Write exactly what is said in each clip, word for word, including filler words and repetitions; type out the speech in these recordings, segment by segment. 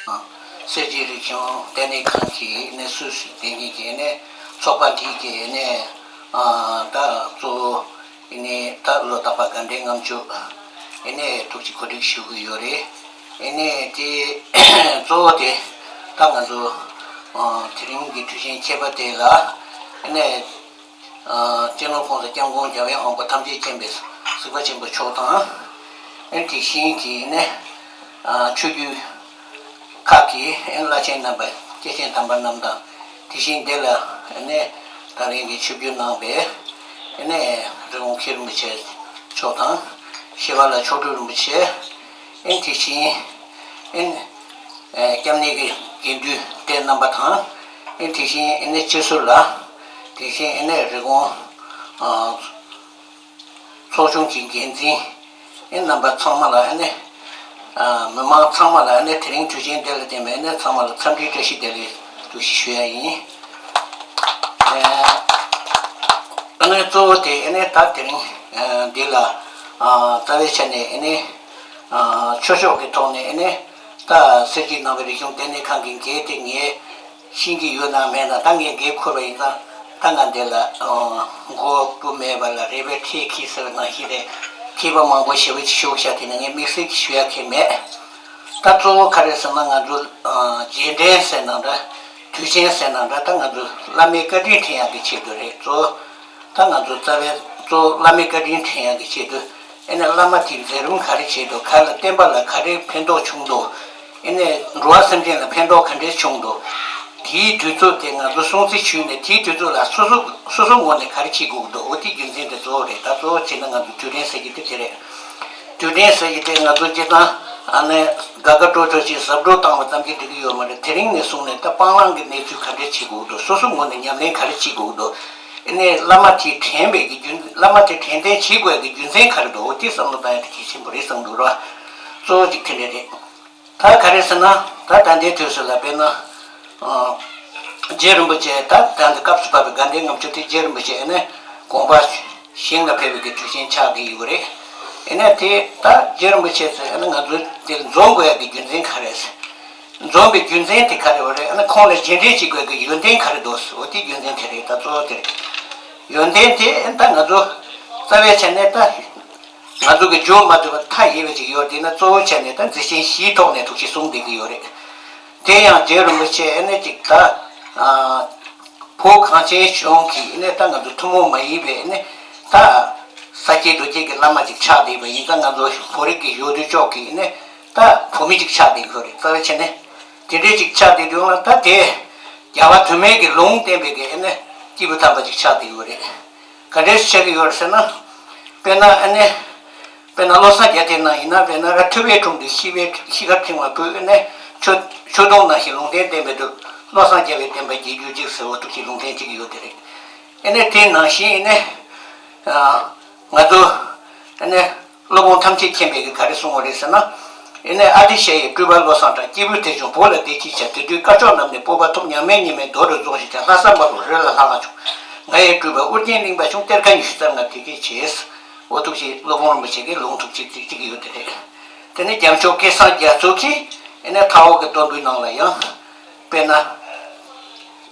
གསེར་གྱི་རིག་གཞུང་ལྟེ་གནས་ཁང་གི་ནས་སུད་སི་དེ་གཉིས་ཀྱི་ནས་ཚོགས་པ་འདི་གི་ནས་ཨ་ད་གཙོ་བོ་ནས་ད་ལོ་རྟག་པར་དགའ་ལྡན་ལྔ་མཆོད་ནས་ཐུགས་རྗེ་གོ་སྒྲིག་ཞུ་གི་ཡོད་རེད། ནས་དེ་གཙོ་བོ་དེ་ད་ང་ཚོ་དེ་རིང་གི་དུས་ཆེན་ཁྱད་པར་དེ་ལ་ནས། སྤྱི་ནོར་༸གོང་ས་༸སྐྱབས་མགོན་རྒྱལ་བའི་དབང་པོ་ཐམས་ཅད་མཁྱེན་པའི་གཟིགས་པ་ཆེན་པོ་མཆོག་དང་། ཨེ་དེ་བཞིན་གྱི་ནས་ཆོས་བརྒྱུད་ཁག་གི་ཨེ་བླ་ཆེན་རྣམ་པ་སྐྱེས་ཆེན་དམ་པ་རྣམས་དང་། དེ་བཞིན་དེ་ལ་ནས་ད་རིང་གི་ཆིབས་བསྒྱུར་གནང་བའི་ནས་རི་བོང་མཁན་རིན་པོ་ཆེ་མཆོག་དང་། ཞི་བ་ལྷ་མཆོག་སྤྲུལ་རིན་པོ་ཆེ། ཨེ་དེ་བཞིན་ཨེ། སྐྱབས་གནས་ཀྱི་དགེ་འདུན་དེ་རྣམ་པ་དང་། ཨེ་དེ་བཞིན་ཨེ་ནས་སྤྱི་ཟུར་ལ། དེ་བཞིན་ཨེ་ནས་རི་ཀོན་ཚོགས་ཆུང་གི་འགན་འཛིན་ཨེ་རྣམ་པ་ཚང་མ་ལ་ཨེ་ནས་མི་མང་ཚང་མ་ལ་ཨེ་ནས་དེ་རིང་དུས་ཆེན་འདི་ལ་བརྟེན་པའི་ཨེ་ནས་ཚང་མ་ལ་འཚམས་འདྲིའི་བཀྲ་ཤིས་བདེ་ལེགས་འདུ་ཤེས་ཞུ་ཡ་ཡིན། ཨེ་ནས་གཙོ་བོ་དེ་ཨེ་ནས་ད་དེ་རིང་འདི་ལ་རྩ་བའི་ཆ་ནས་ཨེ་ནས། ཆོས་ཕྱོགས་ཀྱི་ཐོག་ནས་ནི་ད་གསེར་གྱི་ནང་པའི་རིག་གཞུང་ལྟེ་གནས་ཁང་གི་འགན་དེ་ངས་ཤེས་ཀྱི་ཡོད་ན་མེད་ན། ད་ངས་འགན་འཁུར་བ་ཡིན་ཙང་། ད་ང་འདི་ལ་མགོ་སྤུ་མེད་པ་ལ་རས་པའི་ཁྲིད་ཁྱེར་ཟེར་བ་ནང་བཞིན་རེད། མཁས་པ་མང་པོ་ཞེ་པོ་ཅིག་ཞུགས་ཤག་དེ་ནི་ངས་དམིགས་བསལ་གྱི་ཞུ་ཡ་གང་ཡང་མེད། ད་གཙོ་བོ་ག་རེ་ཟེར་ན། ང་ཚོ་རྗེས་དྲན་ཟེར་ན་འདྲ། དུས་ཆེན་ཟེར་ན་འདྲ། ད་ང་ཚོ་བླ་མའི་བཀའ་དྲིན་དྲན་ཡག་གི་ཆེད་དུ་རེད། གཙོ་བོ་ད་ང་ཚོ་རྩ་བའི་གཙོ་བོ་བླ་མའི་བཀའ་དྲིན་དྲན་ཡག་གི་ཆེད་དུ། ཨེ་ནས་བླ་མ་དེའི་མཛད་རིམ་ག་རེ་བྱས་འདུག་ག་ལ་བསྟན་པ་ལ་ག་རེ་ཕན་ཐོགས་བྱུང་འདུག་ཨེ་ནས་འགྲོ་བ་སེམས་ཅན་ལ་ཕན་ཐོགས་ག་འདྲས་བྱུང་འདུག་དེའི་དུས་ཚོད་དེ་ང་ཚོ་སྲུང་བརྩི་ཞུས་ནས། དེའི་དུས་ཚོད་ལ་སོ་སོ་སོ་སོ་ངོས་ནས་ག་རེ་བྱེད་དགོས་ཀྱི་འདུག་འོ་དེ་རྒྱུ་མཚན་དེ་གཙོ་བོ་རེད། ད་གཙོ་བོ་བྱས་ན་ང་ཚོ་དུས་དྲན་ཟེར་གྱི་དེ་དེ་རེད། དུས་དྲན་ཟེར་གྱི་དེ་ང་ཚོ་སྤྱིར་བཏང་ཨ་ནི་དགའ་དགའ་སྤྲོ་སྤྲོ་ཅིག་གཟབ་སྤྲོ་བཏང་བ་ཙམ་གྱིས་འགྲིག་གི་ཡོད་མ་རེད། དེ་རིང་ནས་བཟུང་ནས་ད་སྤང་བླང་གི་གནས་ཚུལ་ག་འདྲས་བྱེད་དགོས་ཀྱི་འདུག་སོ་སོ་ངོས་ནས་ཉམས་ལེན་ག་རེ་བྱེད་དགོས་ཀྱི་འདུག་ཨེ་ནས་བླ་མ་དེ་དྲན་པའི་གི་རྒྱུ། བླ་མ་དེ་དྲན་རྟེན་བྱེད་དགོས་ཀྱི་རྒྱུ་མཚན་ག་རེ་འདུག་འོ་དེ་བསམ་བློ་བཏང་ཡ་དེ་གལ་ཆེན་པོ་རེད་བསམ་འདུག་ར། གཙོ་བོ་གཅིག་དེ་འདྲ་རེད། ད་ག་རེ་ཟེར་ན། ད་ད་ལྟའི་དུས་སུ་ལ་དཔེར་ན། ཨ། རྗེ་རིན་པོ་ཆེ་ད་ད་ལྟ་སྐབས་སུ་བབས་པའི་དགའ་ལྡན་ལྔ་མཆོད་དེ་རྗེ་རིན་པོ་ཆེ་ཨེ་ནས་དགོངས་པ་བཞེངས་ལ་ཕེབས་པའི་གི་དུས་ཆེན་ཆགས་ཀྱི་ཡོད་རེད། ཨེ་ནས་དེ་ད་རྗེ་རིན་པོ་ཆེ་ཚོས་ཨེ་ནས་ང་ཚོ་དེ་འཛོམས་དགོས་ཡ་གི་རྒྱུ་མཚན་ག་རེ་ཟེར། འཛོམས་པའི་རྒྱུ་མཚན་དེ་ག་རེ་བ་རེད། ཨ་ནི་ཁོང་ལ་རྗེས་དྲན་བྱེད་དགོས་ཀྱི་ཡོན་ཏན་ག་རེ་འདུག་འོ་དེ་རྒྱུ་མཚན་དེ་རེད། ད་གཙོ་བོ་དེ་རེད། ཡོན་ཏན་དེ་ད་ང་ཚོ་རྩ་བའི་ཆ་ནས་ད་ང་ཚོ་གི་བརྗོད་མ་ཐུབ་པ་མཐའ་ཡས་པ་ཅིག་ཡོད། དེ་ན་གཙོ་བོ་ཆ་ནས་ད་མཛད་ཆེན་བཞིའི་ཐོག་ནས་ཐུགས་རྗེ་གསུང་བསྡད་ཀྱི་ཡོད་རེད། དེ་ཡང་རྗེ་རིན་པོ་ཆེ་ཨ་ནི་ཅིག་ད་བོད་གངས་ཅན་ལྗོངས་ཀྱི་ཨ་ནི་ད་ང་ཚོ་ཐུན་མོང་མ་ཡིན་པའི་ཨ་ནི་ད་ས་སྐྱེས་རྡོ་སྐྱེས་ཀྱི་བླ་མ་ཅིག་ཆགས་བསྡད་པ་ཡིན་ཙང་། ང་ཚོ་བོད་རིགས་ཀྱི་ཡུལ་དུས་ཅོག་གི་ཨ་ནི་ད་བོད་མི་ཅིག་ཆགས་བསྡད་ཀྱི་ཡོད་རེད། རྩ་བའི་ཆ་ནས་དེ་འདྲའི་ཅིག་ཆགས་བསྡད་དུས་ལ། ད་དེ་རྒྱལ་བ་དུ་མའི་གི་ལུང་བསྟན་པའི་གི་ཨ་ནི་སྐྱེས་བུ་དམ་པ་ཅིག་ཆགས་བསྡད་ཀྱི་ཡོད་རེད། ག་འདྲས་ཆགས་ཀྱི་ཡོད་རེད་ཟེར་ན། དཔེར་ན་ཨ་ནི། དཔེར་ན་བློ་བཟང་རྒྱལ་བསྟན་ནང་ཡིན་ན། དཔེར་ན་ར་ཐུབ་པའི་དྲུང་དུ་ཤིས་པའི་ཤིས་ཀ་ཕྲེང་བ་བོད་ཨ་ནི་ཆོས་ཆོས་དུང་ནང་བཞིན་ལུང་བསྟན་བསྟན་པའི་དུས། བློ་བཟང་རྒྱལ་བའི་བསྟན་པ་རྒྱས་གྱུར་ཅིག་ཟེར་བ་འདུག་ཅིག་ལུང་བསྟན་ཅིག་ཡོད་དེ་རེད། ཨ་ནི་དེ་ནང་བཞིན་ཨ་ནི། ང་ཚོ་ཨ་ནི། སློབ་དཔོན་ཐམས་ཅད་མཁྱེན་པས་ཀྱིས་ག་རེ་གསུངས་པ་རེད་ཟེར་ན། ཨེ་ནས་ཨ་ཏི་ཤ་ཡི་སྤྲུལ་པ་བློ་བཟང་གྲགས། སྐྱེས་བུ་དེ་བྱུང་བོད་ལ་བདེ་སྐྱིད་ཆེ། དེ་དུས་དཀར་ཕྱོགས་རྣམས་ནས་སྤོབས་པ་ཐོབ། མྱ་ངན་ཉི་མའི་མདོ་རུ་རྫོགས་ཤིང་ཆ། ལྷ་ས་འབའ་རུ་རི་ལ་ལྷ་ཁང་བྱུང་། ང་ཡི་སྤྲུལ་པ་ཨོ་རྒྱན་གླིང་པ་བྱུང་། གཏེར་ཁ་ཉི་ཤུ་རྩ་ལྔ་དེ་སྐད་བྱས། འོ་ཐུགས་རྗེ་སློབ་དཔོན་རིན་པོ་ཆེ་གི་ལུང་ཐུགས་རྗེ་ཚིག་གཅིག་ཡོད་དེ་རེད། དེ་ནས་རྒྱལ་མཆོག་སྐལ་བཟང་རྒྱ་མཚོ་གིས་ཨེ་ནས་མཐའ་འོག་གི་གཏོར་འབུལ་ནང་ལ་ཡང་། དཔེར་ན།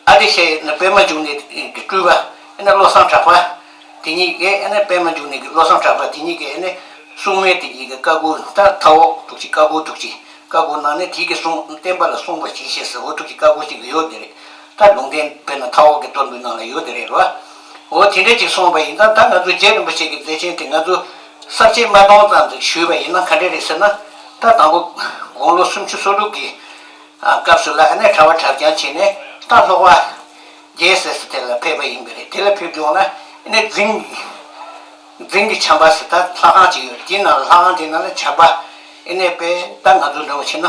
ཨ་ཏི་ཤ་ཡི་ནི་པདྨ་འབྱུང་གནས་ཀྱི་སྤྲུལ་པ་ཨེ་ནི་བློ་བཟང་གྲགས་པ་དེ་ཉིད་ཀྱིས། ཨེ་ནི་པདྨ་འབྱུང་གནས་ཀྱི་བློ་བཟང་གྲགས་པ་དེ་ཉིད་ཀྱིས་ཨེ་ནི་གསུང་མེད་དེ་ཉིད་ཀྱི་བཀའ་བསྒོ། ད་མཐའ་འོག་ཐུགས་རྗེ་བཀའ་བསྒོ་ཐུགས་རྗེ་བཀའ་བསྒོ་གནང་ནས། དེ་གི་གསུང་བསྟན་པ་ལ་གསུངས་པ་ཇི་བཞིན་ཟེར། འོ་ཐུགས་རྗེ་བཀའ་བསྒོ་ཅིག་ཡོད་དེ་རེད། ད་ལུང་བསྟན་དཔེར་ན་མཐའ་འོག་གི་གཏོར་འབུལ་ནང་ལ་ཡོད་དེ་རེད་རོ། འོ་དེ་འདྲ་ཅིག་གསུངས་པ་ཡིན་ཙང་། ད་ང་ཚོ་རྗེ་རིན་པོ་ཆེ་གི་མཛད་ཆེན་དེ་ང་ཚོ་གསར་བརྗེ་མ་གཏོང་ཙམ་ཅིག་ཞུས་པ་ཡིན་ན་ག་འདྲ་རེད་ཟེར་ན། ད་དང་པོ་དགུང་ལོ་སུམ་ཅུ་སོ་དྲུག་གི་སྐབས་སུ་ལ་ཨ་ནི་གྲྭ་པ་གྲྭ་རྐྱང་བྱས་ནས། ད་ལྷོ་པ་རྒྱལ་ཟེར་ས་དེ་ལ་ཕེབས་པ་ཡིན་པ་རེད། དེ་ལ་ཕེབས་དུས་ལ་ཨ་ནི་རྫིང་རྫིང་གི་བྱམས་པ་ཟེར་ད་ལྷ་ཁང་ཅིག་ཡོད། དེའི་ནང་ལ་ལྷ་ཁང་དེའི་ནང་ལ་བྱམས་པ་ཨ་ནི་དཔེ་ད་ང་ཚོ་འདྲ་བོ་བྱས་ན་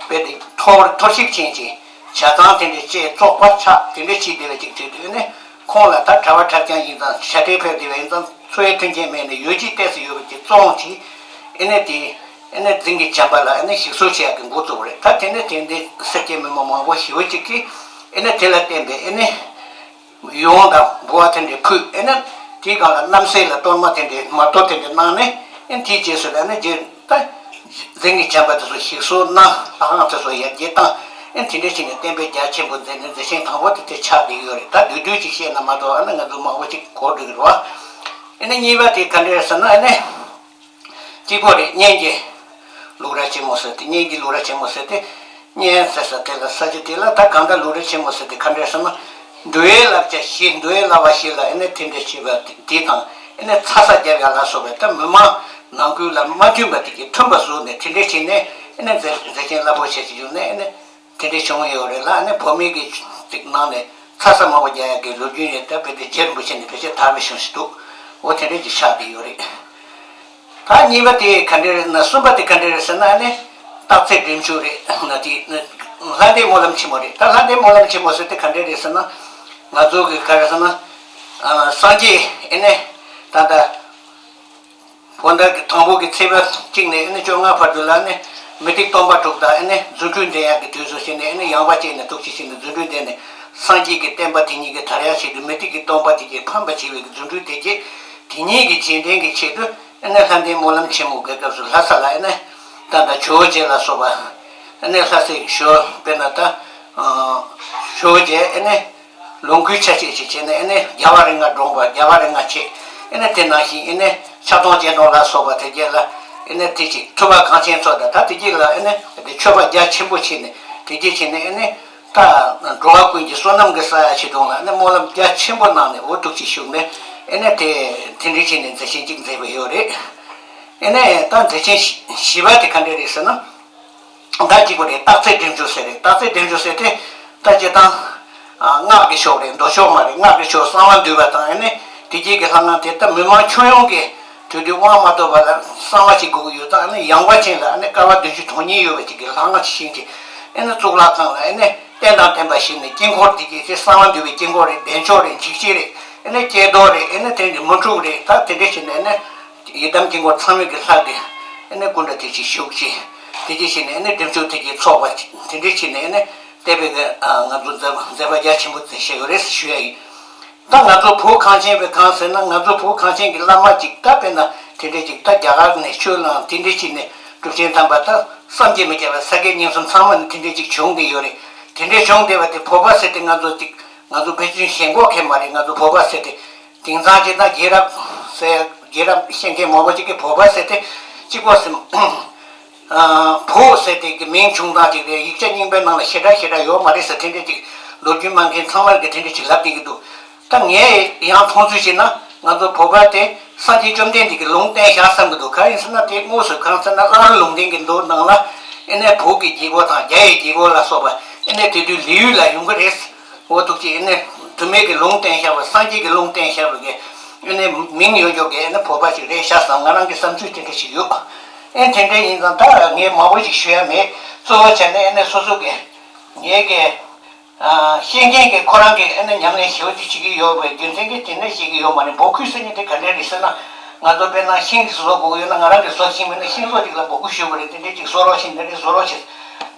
དཔེ་དེ་ཐོར་ཐོར་ཞིག་ཅན་གྱི་ཇ་ཚང་དེ་འདྲ་བཅས་བཙོག་པ་ཆགས་དེ་འདྲ་བྱས་བསྡད་པ་ཅིག་དུས་དུས་ཨ་ནི། ཁོང་ལ་ད་གྲྭ་པ་གྲྭ་རྐྱང་ཡིན་ཙང་། ཇ་ཁྲལ་ཕེབས་བསྡད་པ་ཡིན་ཙང་། འཚོ་བའི་མཐུན་རྐྱེན་མེད་ནས་ཡོ་བྱད་ཏོག་ཙམ་ཡོད་པ་ཅིག་བཙོངས་བྱས། ཨེ་ནས་དེ་ཨེ་ནས་རྫིང་གི་བྱམས་པ་ལ་ཨེ་ནས་ཞིག་གསོ་བྱེད་ཡག་གི་འགོ་བཙུགས་པ་རེད། ད་དེ་ནས་དེ་འདྲའི་སེར་སྐྱའི་མི་མང་མང་པོ་ཞེ་པོ་ཅིག་གིས་ཨེ་ནས་དེ་ལ་བརྟེན་པའི་ཨེ་ནས་ཡོངས་དང་འབུལ་བ་དེ་འདྲ་ཕུལ། ཨེ་ནས་དེའི་སྒང་ལ་རྣམ་སྲས་ལ་གཏོར་མ་དེ་འདྲ་མར་གཏོར་དེ་འདྲ་གནང་ནས། ཨེ་ནས་དེའི་རྗེས་སུ་ལ་ཨེ་ནས་རྗེ་ད་ རྫིང་གི་བྱམས་པ་དེ་ཚོ་ཞིག་གསོ་གནང་། ལྷ་ཁང་དེ་ཚོ་ཡར་རྒྱས་བཏང་། ཨེ་དེ་འདྲ་བྱས་ནས་བསྟན་པའི་རྒྱ་ཆེན་པོ་མཛད་ནས་མཛད་ཆེན་དང་པོ་དེ་དེ་ཆགས་བསྡད་ཡོད་རེད། ད་བསྡུས་བསྡུས་ཅིག་བཤད་ན་མ་གཏོགས་ཨ་ནི་ང་ཚོ་མང་པོ་ཅིག་གོ་འགྲོ་གི་རེད་བ། ཨེ་ནི་གཉིས་པ་དེ་ག་འདྲ་རེད་ཟེར་ན། ཨེ་ནི་གཅིག་པོ་རེད། གཉན་གྱི་ལུག་ར་ཆེན་མོ་ཟེར་ཏེ། གཉན་གྱི་ལུག་ར་ཆེན་མོ་ཟེར་ཏེ། གཉན་ཟེར་ས་དེ་ལ་ས་ཆ་དེ་ལ་ད་གང་ལྟར་ལུག་ར་ཆེན་མོ་ཟེར་ཏེ་ག་འདྲ་ཟེར་ན། འདུལ་བའི་བསླབ་བྱ་བཞི། འདུལ་བའི་བསླབ་པ་བཞི་ལ་ཨེ་ནི་དེ་འདྲ་བྱེད་པ་དེ་དང་། ཨེ་ནི་ཚ་ས་རྒྱབ་ཡ་ལ་སོགས་པའི་ད་མི་མང་ནང་ཁུལ་ལ་མ་མཐུན་པ་དེ་གྱིས་མཐུན་པ་བཟོས་ནས་དེ་འདྲ་བྱས་ནས། ཨེ་ནི་མཛད་མཛད་ཆེན་རླབས་པོ་ཆེ་ཞིག་བྱུང་ནས། ཨེ་ནི་དེ་འདྲ་བྱུང་ཡོད་རེད་ལ། ཨེ་ནི་བོད་མི་གི་ཅིག་ནང་ནས་ཚ་ས་མང་པོ་རྒྱག་ཡ་གི་ལོ་རྒྱུས་ཡོད། ད་དཔེ་དེ་རྗེ་རིན་པོ་ཆེ་ནས་ཕལ་ཆེར་དར་བའི་གཞུང་ཞིག་འདུག་འོ་དེ་འདྲ་ཅིག་ཆགས་བསྡད་ཡོད་རེད། ད་གཉིས་པ་དེ་ག་འདྲ་རེད་ན། གསུམ་པ་དེ་ག་འདྲ་རེད་ཟེར་ན། ཨ་ནི་སྟག་རྩེ་འགྲེམས་འཇུག་རེད་ན། དེ་ལྷ་ལྡན་སྨོན་ལམ་ཆེན་མོ་རེད། ད་ལྷ་ལྡན་སྨོན་ལམ་ཆེན་མོ་ཟེར་དེ་ག་འདྲ་རེད་ཟེར་ན། ང་ཚོ་གི་ག་རེ་ཟེར་ན། ཨ་སངས་རྒྱས་ཨེ་ནི་ད་ལྟ་བོད་ཟླ་གི་དང་པོ་གི་ཚེས་པ་གཅིག་ནས་ཨེ་ནི་བཅོ་ལྔ་བར་དུ་ལ་ཨེ་ནི་མུ་སྟེགས་སྟོང་པ་དྲུག་དང་ཨེ་ནི་རྫུ་འཕྲུལ་འགྲན་ཡག་གི་དུས་སུ་བྱས་ནས། ཨེ་ནི་ཡངས་པ་བྱས་ནས་ཐུགས་རྗེ་ཆེ་ནས་རྫུ་འཕྲུལ་འགྲན་ནས། སངས་རྒྱས་ཀྱི་བསྟན་པ་དེ་ཉིད་ཀྱི་དར་ཡག་ཆེད་དུ་མུ་སྟེགས་ཀྱི་སྟོང་པ་དེ་གྱིས་ཕམ་པ་བྱེད་པའི་རྫུ་འཕྲུལ་དེ་རྒྱས། དེ་ཉིད་ཀྱི་རྗེས་དྲན་གྱི་ཆེད་དུ། ཨེ་ནི་ལྷ་ལྡན་སྨོན་ལམ་ཆེན་མོ་གི་སྐབས་སུ་ལྷ་ས་ལ་ཨེ་ནི་ད་ལྟ་ཇོ་བོ་རྗེ་ལ་སོགས་པ། ཨེ་ནི་ལྷ་སའི་ཇོ་བོ། དཔེར་ན་ད་ཨ་ཇོ་བོ་རྗེ་ཨེ་ནི་ལོངས་སྐུའི་ཆ་བྱད་ཅིག་བྱས་ནས། ཨེ་ནི་རྒྱལ་བ་རིགས་ལྔ་བཀྲོངས་པ། རྒྱལ་བ་རིགས་ལྔ་བྱས། ཨེ་ནི་དེ་ནང་བཞིན་ཨེ་ནི་ཕྱག་སྟོང་སྤྱན་སྟོང་ལ་སོགས་པ་དེ་རྒྱས་ལ། ཨེ་ནི་དེ་ཅིག་ཐུབ་པ་གངས་ཅན་མཚོ་དང་། ད་དེ་རྒྱས་ལ་ཨེ་ནི་དེ་མཆོད་པ་རྒྱ་ཆེན་པོ་བྱས་ནས། དེ་རྒྱས་བྱས་ནས་ཨེ་ནི་ད་འགྲོ་བ་ཀུན་གྱི་བསོད་ནམས་ཀྱི་ས་ཡ་ཆེད་དུ་ལ་ཨེ་ནི་སྨོན་ལམ་རྒྱ་ཆེན་པོ་གནང་ནས། འོ་ཐུགས་རྗེ་ཆེ་ཞུས་ནས། ཨེ་ནི་དེ་དེ་འདྲ་བྱས་ནས་མཛད་ཆེན་གཅིག་མཛད་པ་ཡོད་རེད། ཨེ་ནི་ད་མཛད་ཆེན་བཞི་བཞི་པ་དེ་ག་འདྲ་རེད་ཟེར་ན། ཟླ་གཅིག་པོ་རེད། སྟག་རྩེ་འགྲེམས་འཇུག་ཟེར་རེད། སྟག་རྩེ་འགྲེམས་འཇུག་ཟེར་དེ་ད་སྤྱིར་བཏང་ཨ་སྔགས་ཀྱི་ཕྱོགས་རེད། མདོ་ཕྱོགས་མ་རེད། སྔགས་ཀྱི་ཕྱོགས་གསང་བ་འདུས་པ་དང་། ཨ་ནི་དེ་རྗེས་ཀྱི་ལྷ་ཁང་དེ་ད་མི་མང་ཁྱོན་ཡོངས་ཀྱིས་དུས་དུས་དབང་མ་ཐོབ་པ་ལ་གསང་བ་ཞིག་དགོས་ཀྱི་ཡོད་ཙང་། ཨ་ནི་ཡངས་པ་ཅན་ལ་ཨ་ནི་ཀ་བ་བདུན་ཅུ་དོན་གཉིས་ཡོད་པ་ཅིག་གི་ལྷ་ཁང་ཅིག་བཞེངས་ཏེ། ཨ་ནི་གཙུག་ལག་ཁང་ལ་ཨ་ནི་རྟེན་དང་བརྟེན་པ་བཞེངས་ནས། དཀྱིལ་འཁོར་དེ་རྗེས་དེ་གསང་བ་འདུས་པའི་དཀྱིལ་འཁོར་རེད། བདེ་མཆོག་རེད། འཇིགས་བྱེད་རེད། ཨ་ནི་སྐྱེ་རྡོར་རེད། ཨ་ནི་དེ་ནི་མི་འཁྲུགས་རེད། ད་དེ་འདྲ་བྱས་ནས་ཨ་ནི། ཡི་དམ་དཀྱིལ་འཁོར་ཚང་མའི་གི་ལྷ་གི་ཨ་ནི་སྐུ་འདྲ་དེ་ཅིག་བཞུགས་ཅིག་དེ་ཅིག་བྱས་ནས་ཨ་ནི་འགྲེམས་འཇུག་དེ་ཅིག་ཚོགས་པ་ཅིག་དེ་འདྲ་བྱས་ནས་ཨ་ནི་བསྟན་པའི་གི་ཨ་ང་ཚོ་མཛད་མཛད་པ་རྒྱ་ཆེན་པོ་དེ་བཞག་ཡོད་རེད་ཞུ་ཡ་ཡིན། ད་ང་ཚོ་བོད་གངས་ཅན་པའི། གང་ཟེར་ན་ང་ཚོ་བོད་གངས་ཅན་གྱི་བླ་མ་ཅིག་ད་དཔེར་ན་དེ་འདྲ་ཅིག་ད་རྒྱ་གར་ནས་ཆོས་བླངས། དེ་འདྲ་བྱས་ནས་གྲུབ་ཆེན་དམ་པ་ད་བསམ་གྱིས་མི་ཁྱབ་པ་ས་དགེ་བསྙེན་གསུམ་ཚང་མ་ནས་དེ་འདྲ་ཅིག་བྱུང་བསྡད་ཡོད་རེད། དེ་འདྲ་བྱུང་བསྡད་པ་དེ་བོད་པ་ཟེར་དེ་ང་ཚོ་ཅིག་ང་ཚོ་ཕལ་ཆེར་ཞེན་ཁོག་གི་མ་རེད། ང་ཚོ་བོད་པ་ཟེར་དེ། དེང་སང་སྤྱིར་བཏང་རྒྱལ་རབས་ཟེར། རྒྱལ་རབས་ཤེས་མཁན་མང་པོ་ཅིག་གིས་བོད་པ་ཟེར་དེ་གཅིག་པོ་ཟེར། ཨ་བོད་ཟེར་དེ་གི་མིང་བྱུང་སྟངས་ཅིག་རེད། ཡིག་ཆ་རྙིང་པའི་ནང་ལ་ཞེ་དྲག་ཞེ་དྲག་ཡོད་མ་རེད་ཟེར། དེ་འདྲ་ཅིག་ལོ་རྒྱུས་སྨྲ་མཁན་ཚང་མ་གིས་དེ་འདྲ་ཅིག་ལབ་བསྡད་ཀྱི་འདུག་ད་ངས་ཡང་མཐོང་ཚུལ་བྱས་ན། ང་ཚོ་བོད་པ་དེ་སངས་རྒྱས་བཅོམ་ལྡན་འདས་ཀྱིས་ལུང་བསྟན་བཞག་བསམ་གྱི་འདུག་གང་ཡིན་ཟེར་ན། དེ་དངོས་སུ་གང་ཟེར་ན་བླ་རུང་ལུང་བསྟན་གྱི་མདོ་ནང་ལ་ཨེ་ནས་བོད་ཀྱི་རྒྱལ་པོ་དང་རྒྱ་ཡི་རྒྱལ་པོ་ལ་སོགས་པ་ཨེ་ནས་དེ་དུས་ལི་ཡུལ་ལ་ཡོང་གི་རེད། འོ་ཐུགས་རྗེ། ཨེ་ནས་དུ་མའི་གི་ལུང་བསྟན་བཞག་པ། སངས་རྒྱས་ཀྱི་ལུང་བསྟན་བཞག་པ་གི་ཨེ་ནས་མིང་ཡོད་འཇོག་གི་ཨེ་ནས་བོད་པ་ཞིག་རེད་ཤག་བསམ། ང་རང་གི་བསམ་ཚུལ་དེ་འདྲ་ཞིག་ཡོད། ཨེ་དེ་འདྲ་ཡིན་ཙང་ད་ངས་མང་པོ་ཞིག་ཞུ་ཡ་མེད། གཙོ་བོ་བྱས་ནས་ཨེ་ནས་སོ་སོ་གི་ངའི་གི་ཨ་ཤེས་མཁན་གྱིས་ཁོ་རང་གིས་ཨ་ནི་ཉམས་ལེན་ཞེ་པོ་ཅིག་བྱེད་ཀྱི་ཡོད་པའི་རྒྱུ་མཚན་གྱིས་དེ་འདྲ་བཤད་ཀྱི་ཡོད་མ་རེད། འབོད་སྐུལ་ཟེར་མཁན་དེ་ག་འདྲ་རེད་ཟེར་ན། ང་ཚོ་དཔེར་ན་ཤིང་ཞིག་བཟོ་དགོས་ཀྱི་ཡོད་ན། ང་རང་གིས་བཟོ་ཤེས་མེད་ན་ཤིང་བཟོ་ཅིག་ལ་འབོད་སྐུལ་ཞུ་དགོས་རེད། དེ་འདྲ་ཅིག་བཟོ་རོགས་བྱེད། འདི་འདྲ་བཟོ་རོགས་བྱེད།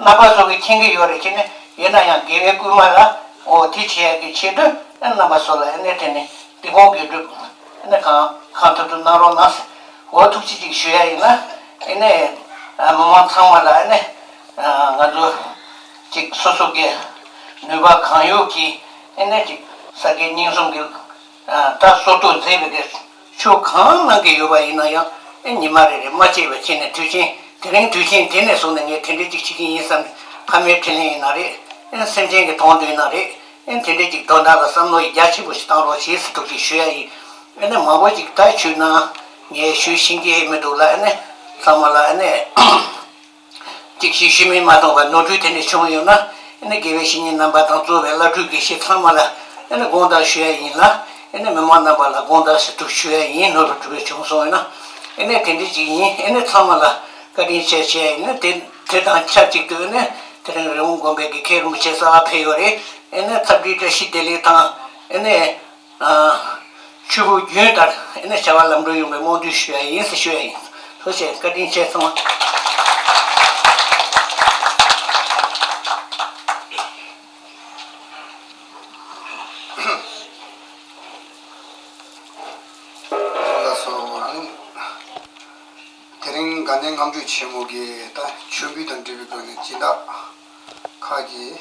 རྣམ་པ་ཚོ་གིས་མཁྱེན་གྱི་ཡོད་རེད། བྱས་ནས་ཡིན་ན་ཡང་དགེ་བའི་བསྐུལ་མ་ལ་འོ་དེ་བྱེད་ཡག་གི་ཆེད་དུ་ཨ་རྣམ་པ་ཚོ་ལ་ཨ་ནི་དེ་ནས་འདི་གོང་དགེ་སྒྲུབ་ཨ་ནི་གང་གང་ཐུབ་ཐུབ་གནང་རོགས་གནང་ཟེར། འོ་ཐུགས་རྗེ་ཅིག་ཞུ་ཡ་ཡིན་ན། ཨེ་ནས་ཨ་མི་མང་ཚང་མ་ལ་ཨེ་ནས་ཨ་ང་ཚོ་ཅིག་སོ་སོ་གི་ནུས་པ་གང་ཡོད་ཀྱིས་ཨེ་ནས་ཅིག་ས་དགེ་བསྙེན་གསུམ་གྱི་ཨ་ད་སྲོལ་གཏོད་མཛད་པའི་གི་ཆོས་གང་གནང་གི་ཡོད་པ་ཡིན་ན་ཡང་། ཨེ་ཉི་མ་རེ་རེ་མ་བརྗེད་པ་བྱས་ནས་དུས་ཆེན་དེ་རིང་དུས་ཆེན་དེ་ནས་བཟུང་ནས་ངས་དེ་འདྲ་ཅིག་བྱེད་ཀྱི་ཡིན་བསམ། ཕ་མའི་འཕྲིན་ལས་ཡིན་ན་རེད། ཨེ་སེམས་ཅན་གྱི་དོན་དུ་ཡིན་ན་རེད། ཨེ་དེ་འདྲ་ཅིག་དོན་དག་ལ་བསམ་བློ་ཡི་རྒྱ་ཆེན་པོ་ཞིག་བཏང་རོགས་བྱེད་ཟེར་ཐུགས་རྗེ་ཞུ་ཡ་ཡིན། ཨེ་ནས་མང་པོ་ཅིག་ད་ཞུས་ན་ངས་ཞུ་ཤེས་ཀྱི་མི་འདུག་ལ། ཨེ་ནས་ཚང་མ་ལ་ཨེ་ནས་ཅིག་ཞུ་ཤེས་མིན་མ་གཏོགས་པ་ནོར་འཁྲུལ་དེ་འདྲ་བྱུང་ཡོད་ན། ཨེ་ནས་དགེ་བའི་བཤེས་གཉེན་རྣམ་པ་དང་གཙོ་བའི་བླ་སྤྲུལ་དགེ་བཤེས་ཚང་མ་ལ་ཨེ་ནས་དགོངས་དག་ཞུ་ཡ་ཡིན་ལ། ཨེ་ནས་མི་མང་རྣམ་པ་ལ་དགོངས་དག་ཟེར་ཐུགས་ཞུ་ཡ་ཡིན། ནོར་འཁྲུལ་བྱུང་སོང་ཡོད་ན། ཨེ་ནས་དེ་འདྲ་ཅིག་ཡིན། ཨེ་ནས་ཚང་མ་ལ་བཀའ་དྲིན་ཆེ་ཞུ་ཡ་ཡིན། ཨེ་ནས་དེ་དེ་དང་ཆབས་ཅིག་ཏུ་ཨེ་ནས་དེ་རིང་རི་བོ་དགོན་པའི་གི་མཁན་རིན་པོ་ཆེ་གསར་པ་ཕེབས་ཡོད་རེད། ཨེ་ནས་ཚབ་བྲིས་བཀྲ་ཤིས་བདེ་ལེགས་དང་། ཨེ་ནས་ཨ་མཆོད་འབུལ་རྒྱུན་ལྟར་ཨེ་ནས་བྱ་བ་ལམ་འགྲོ་ཡོང་བའི་སྨོན་འདུན་ཞུ་ཡ་ཡིན་ཟེར་ཞུ་ཡ་ཡིན། ཐུགས་རྗེ་ཆེ། བཀའ་དྲིན་ཆེ་ཚང་མ། ལགས་སོ། ཨ་ནི་དེ་རིང་དགའ་ལྡན་ རྣམ་དཔྱོད་ཆེན་མོ་གིས་ད་མཆོད་འབུལ་དང་འབྲེལ་བའི་སྒོ་ནས་སྦྱིན་བདག་ཁག་གིས་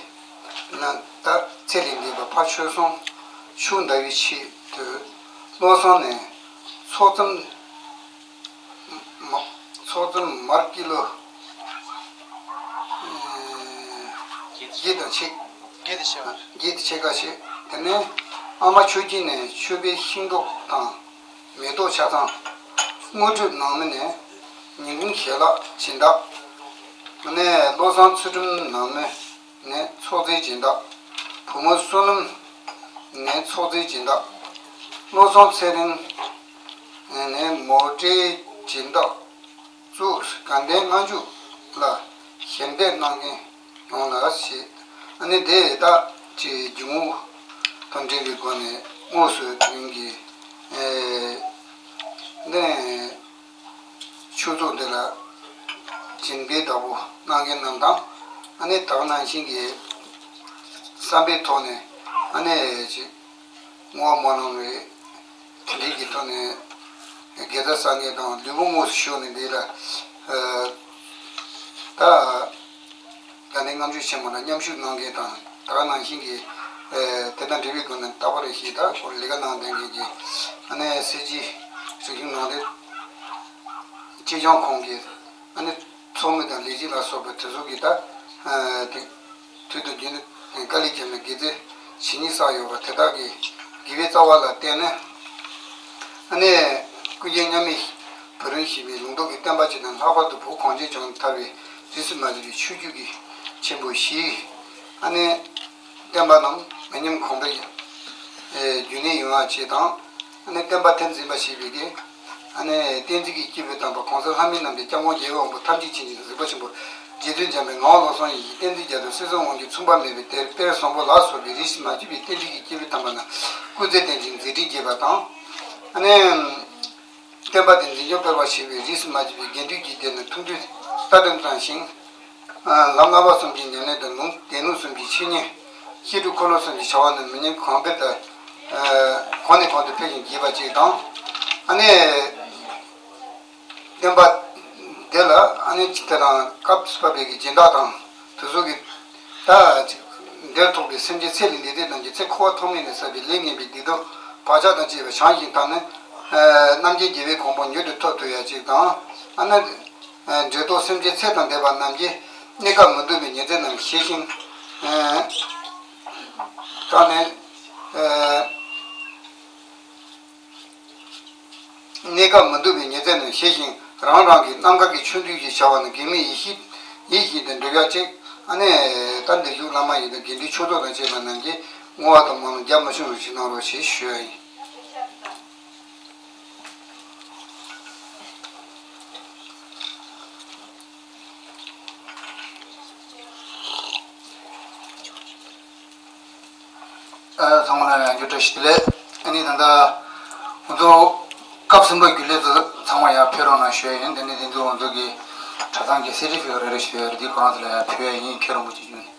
ན་ད་ཚེ་ལས་འདས་པ་ཕར་ཆོས་སྲུང་ཆུ་ཟླ་བའི་ཆེད་དུ་བློ་བཟང་ནས་ཚོགས་ཙམ་མ་ཚོགས་ཙམ་མར་ཀི་ལོ་བརྒྱད་དང་ཕྱེད་བརྒྱད་དང་ཕྱེད་ཀ་བརྒྱད་དང་ཕྱེད་ཀ་བྱས། དེ་ནས་ཨ་མ་ཆོས་སྐྱིད་ནས་མཆོད་པའི་ཤིང་ཏོག་དང་། མེ་ཏོག་ཆ་ཚང་། དངོས་གྲུབ་ནང་མི་ནས་ཉིན་གུང་ཞལ་ལག་སྦྱིན་བདག་ནས་བློ་བཟང་ཚུལ་ཁྲིམས་ནང་མི་ནས་ཚོགས་རྫས་སྦྱིན་བདག་བུ་མོ་བསོད་ནམས་ནས་ཚོགས་རྫས་སྦྱིན་བདག་བློ་བཟང་ཚེ་རིང་ནས་མོ་ཊའི་སྦྱིན་བདག་བཙུགས། དགའ་ལྡན་ལྔ་མཆོད་ལ་ཞལ་འདེབས་གནང་མཁན་ཡོངས་ལ་ཞེས། ཨ་ནི་དེ་ད་ཅི་སྒྱུ་རྔུབ་དང་འབྲེལ་བའི་སྒོ་ནས་དངོས་སུ་དེ་རིང་གི་ཨེ་ནས་ཆོས་ཚོགས་འདི་ལ་སྦྱིན་པའི་བདག་པོ་གནང་མཁན་རྣམས་དང་། ཨ་ནི་ད་ག་ནང་བཞིན་གྱི་བསམ་པའི་ཐོག་ནས་ཨ་ནི་ཅི་བསྔོ་བ་སྨོན་ལམ་རེད། དེ་འདྲའི་གི་ཐོག་ནས་དགེ་རྩ་བསགས་མཁན་དང་ལུས་པོ་དངོས་སུ་ཞུགས་ནས་འདི་ལ་ཨ་ད་དགའ་ལྡན་ལྔ་མཆོད་ཆེན་མོ་ལ་མཉམ་ཞུགས་གནང་མཁན་དང་ད་ག་ནང་བཞིན་གྱི་ཨ་དེ་དང་འབྲེལ་བའི་སྒོ་ནས་རྟག་པར་ཞིག་ད་སྐོར་ལས་ཀ་གནང་མཁན་གྱི་ཨ་ནི་སྲིད་སྤྱི་རིག་གཞུང་ནང་བསྟན་གཅེས་སྐྱོང་ཁང་གི་ཨ་ནི་ཚོགས་མི་དང་ལས་བྱེད་ལ་སོགས་པའི་དེ་ཚོ་གི་ད་ཨ་དེ། དུས་དང་རྒྱུན་དུ་དཀའ་ལས་བརྒྱབ་ནས་དགེ་རྩའི་བྱས་ཉེས་བསགས་ཡོད་པ་དེ་དག་གི་དགེ་བའི་རྩ་བ་ལ་བརྟེན་ནས། ཨ་ནི་ཀུན་མཁྱེན་མཉམ་མེད་བུ་རིན་ཞེས་པའི་ལུང་རྟོགས་ཀྱི་བསྟན་པ་སྤྱི་དང་ལྷག་པར་དུ་བོད་གངས་ཅན་ལྗོངས་ཐར་བའི་རིས་སུ་མ་ཆད་པའི་ཆོས་བརྒྱུད་ཀྱི་ཆེན་པོ་བཞི། ཨ་ནི་བསྟན་པ་རྣམས་མི་ཉམས་གོང་འཕེལ་རྒྱུན་གནས་ཡོང་བ་བཅས་དང་། ཨ་ནི་བསྟན་པ་དེར་འཛིན་པ་ཞེས་པའི་གི་ཨ་ནི་བསྟན་འཛིན་གྱི་སྐྱེས་བུ་དམ་པ་གོང་ས་ལྷ་མི་རྣམས་ཀྱི་སྐྱབས་མགོན་རྒྱལ་བའི་དབང་པོ་ཐམས་ཅད་མཁྱེན་ཅིང་གཟིགས་པ་ཆེན་པོ་རྗེ་བཙུན་འཇམ་དཔལ་ངག་དབང་བློ་བཟང་ཡི་བསྟན་འཛིན་རྒྱ་མཚོ་སྲིད་གསུམ་དབང་སྒྱུར་མཚུངས་པ་མེད་པའི་གཏེར་དཔལ་བཟང་པོ་ལ་སོགས་པའི་རིས་སུ་མ་ཆད་པའི་བསྟན་འཛིན་གྱི་སྐྱེས་བུ་དམ་པ་རྣམས་སྐུ་ཚེ་བརྟན་ཅིང་མཛད་འཕྲིན་རྒྱས་པ་དང་། ཨ་ནི་བསྟན་པ་དེ་འཛིན་སྐྱོང་སྤེལ་བར་བྱེད་པའི་རིས་སུ་མ་ཆད་པའི་དགེ་འདུན་གྱི་སྡེ་ནི་ཐུགས་མཐུན་ལྟ་གྲུབ་དང་ཞིང་། ལམ་བསླབ་པ་གསུམ་གྱི་ཉམས་ལེན་དང་ལུང་སྡེ་སྣོད་གསུམ་གྱི་འཆད་ཉན། བཤད་སྒྲུབ་འཁོར་ལོ་གསུམ་གྱི་བྱ་བ་རྣམས་མི་ཉམས་གོང་འཕེལ་དང་། གོང་ནས་གོང་དུ་འཕེལ་ཞིང་རྒྱས་པ་བཅས་དང་། ཨ་ནི། བསྟན་པ་འདི་ལ་ཨ་ནི་དེ་དང་སྐབས་སུ་བབས་པའི་སྦྱིན་བདག་དང་དེ་ཚོ་གི་ད་འདིར་ཐོགས་པའི་སེམས་ཅན་ཚེ་ལས་འདས་དེ་རྣམས་ཀྱི་ཚེ་འཁོར་བ་ཐོག་མེད་ནས་བསགས་པའི་ལས་ངན་པའི་སྡིག་སྡུག་བག་ཆགས་དང་བཅས་པ་བྱང་ཞིང་དག་ནས་རྣམ་མཁྱེན་རྒྱལ་བའི་གོ་འཕང་མྱུར་དུ་ཐོབ་ཐུབ་ཡ་གཅིག་དང་། ཨ་ནི། འབྲེལ་ཐོགས་སེམས་ཅན་ཚེ་དང་འདས་པ་རྣམས་ཀྱི་གནས་སྐབས་མི་སྡུག་པའི་ཉེར་འཚེ་རྣམས་ཞི་ཞིང་། དག་ནས། གནས་སྐབས་མི་སྡུག་པའི་ཉེར་འཚེ་རྣམས་ཞི་ཞིང་རང་རང་གི་རྣམ་དཀར་གྱི་ཆོས་འདུལ་ཞེས་བྱ་བ་ནི་གེགས་མེད་ཡེ་ཤེས་ཡིད་བཞིན་དུ་འགྲུབ་ཡ་གཅིག་ཨ་ནི་ད་འདིར་བཞུགས་བླ་མ་ཡི་དམ་དགེ་འདུན་ཆོས་ཚོགས་དང་བཅས་པ་རྣམས་ཀྱིས་བསྔོ་བ་དང་སྨོན་ལམ་རྒྱ་མ་ཆུང་རུ་ཞིག་གནང་རོགས་ཞེས་ཞུ་ཡ་ཡིན། ཚང་མ་ལ་ཡང་འགྱུར་བཀྲ་ཤིས་བདེ་ལེགས། ཨ་ནི་ད་ལྟ་ང་ཚོ་སྐབས་གསུམ་པ་རྒྱུན་ལས་ཚོ་ཚང་མ་ཡར་ཕེབས་རོགས་གནང་ཞུ་ཡ་ཡིན། དེ་ནས་དེ་ཚོ་ང་ཚོ་གི་གྲྭ་ཚང་གི་སེ་ཀྲེ་ཕི་རེ་རེ་ཞུ་ཡ་རེད། དེ་ཁོ་རང་ཚོ་ལ་ཡར་ཕུལ་ཡ་ཡིན། མཁན་རིན་པོ་ཆེ་བརྒྱུད་ནས།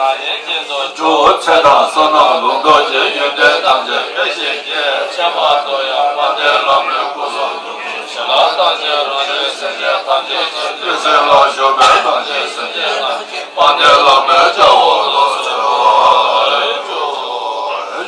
རང་ཉིད་ཀྱི་དུ་འཇུག་ཚེ་དང་བསོད་ནམས་ལུང་རྟོགས་ཀྱི་ཡོན་ཏན་ཐམས་ཅད་འཕེལ་ཞིང་རྒྱས། ཕྱིན་པ་དུ་ཡང་དཔལ་ལྡན་ལྷ་མོའི་སྐུ་གསུང་ཐུགས་ཀྱི་བྱིན་རླབས་ཐམས་ཅད་རང་གཞན་སེམས་ཅན་ སྲིད་ལ་བཞུགས་པའི་ཐམས་ཅད་སེམས་ཅན་རྣམས་ཀྱི་དཔལ་ལྡན་བླ་མའི་ཆ་འོག་ཏུ་གསོལ།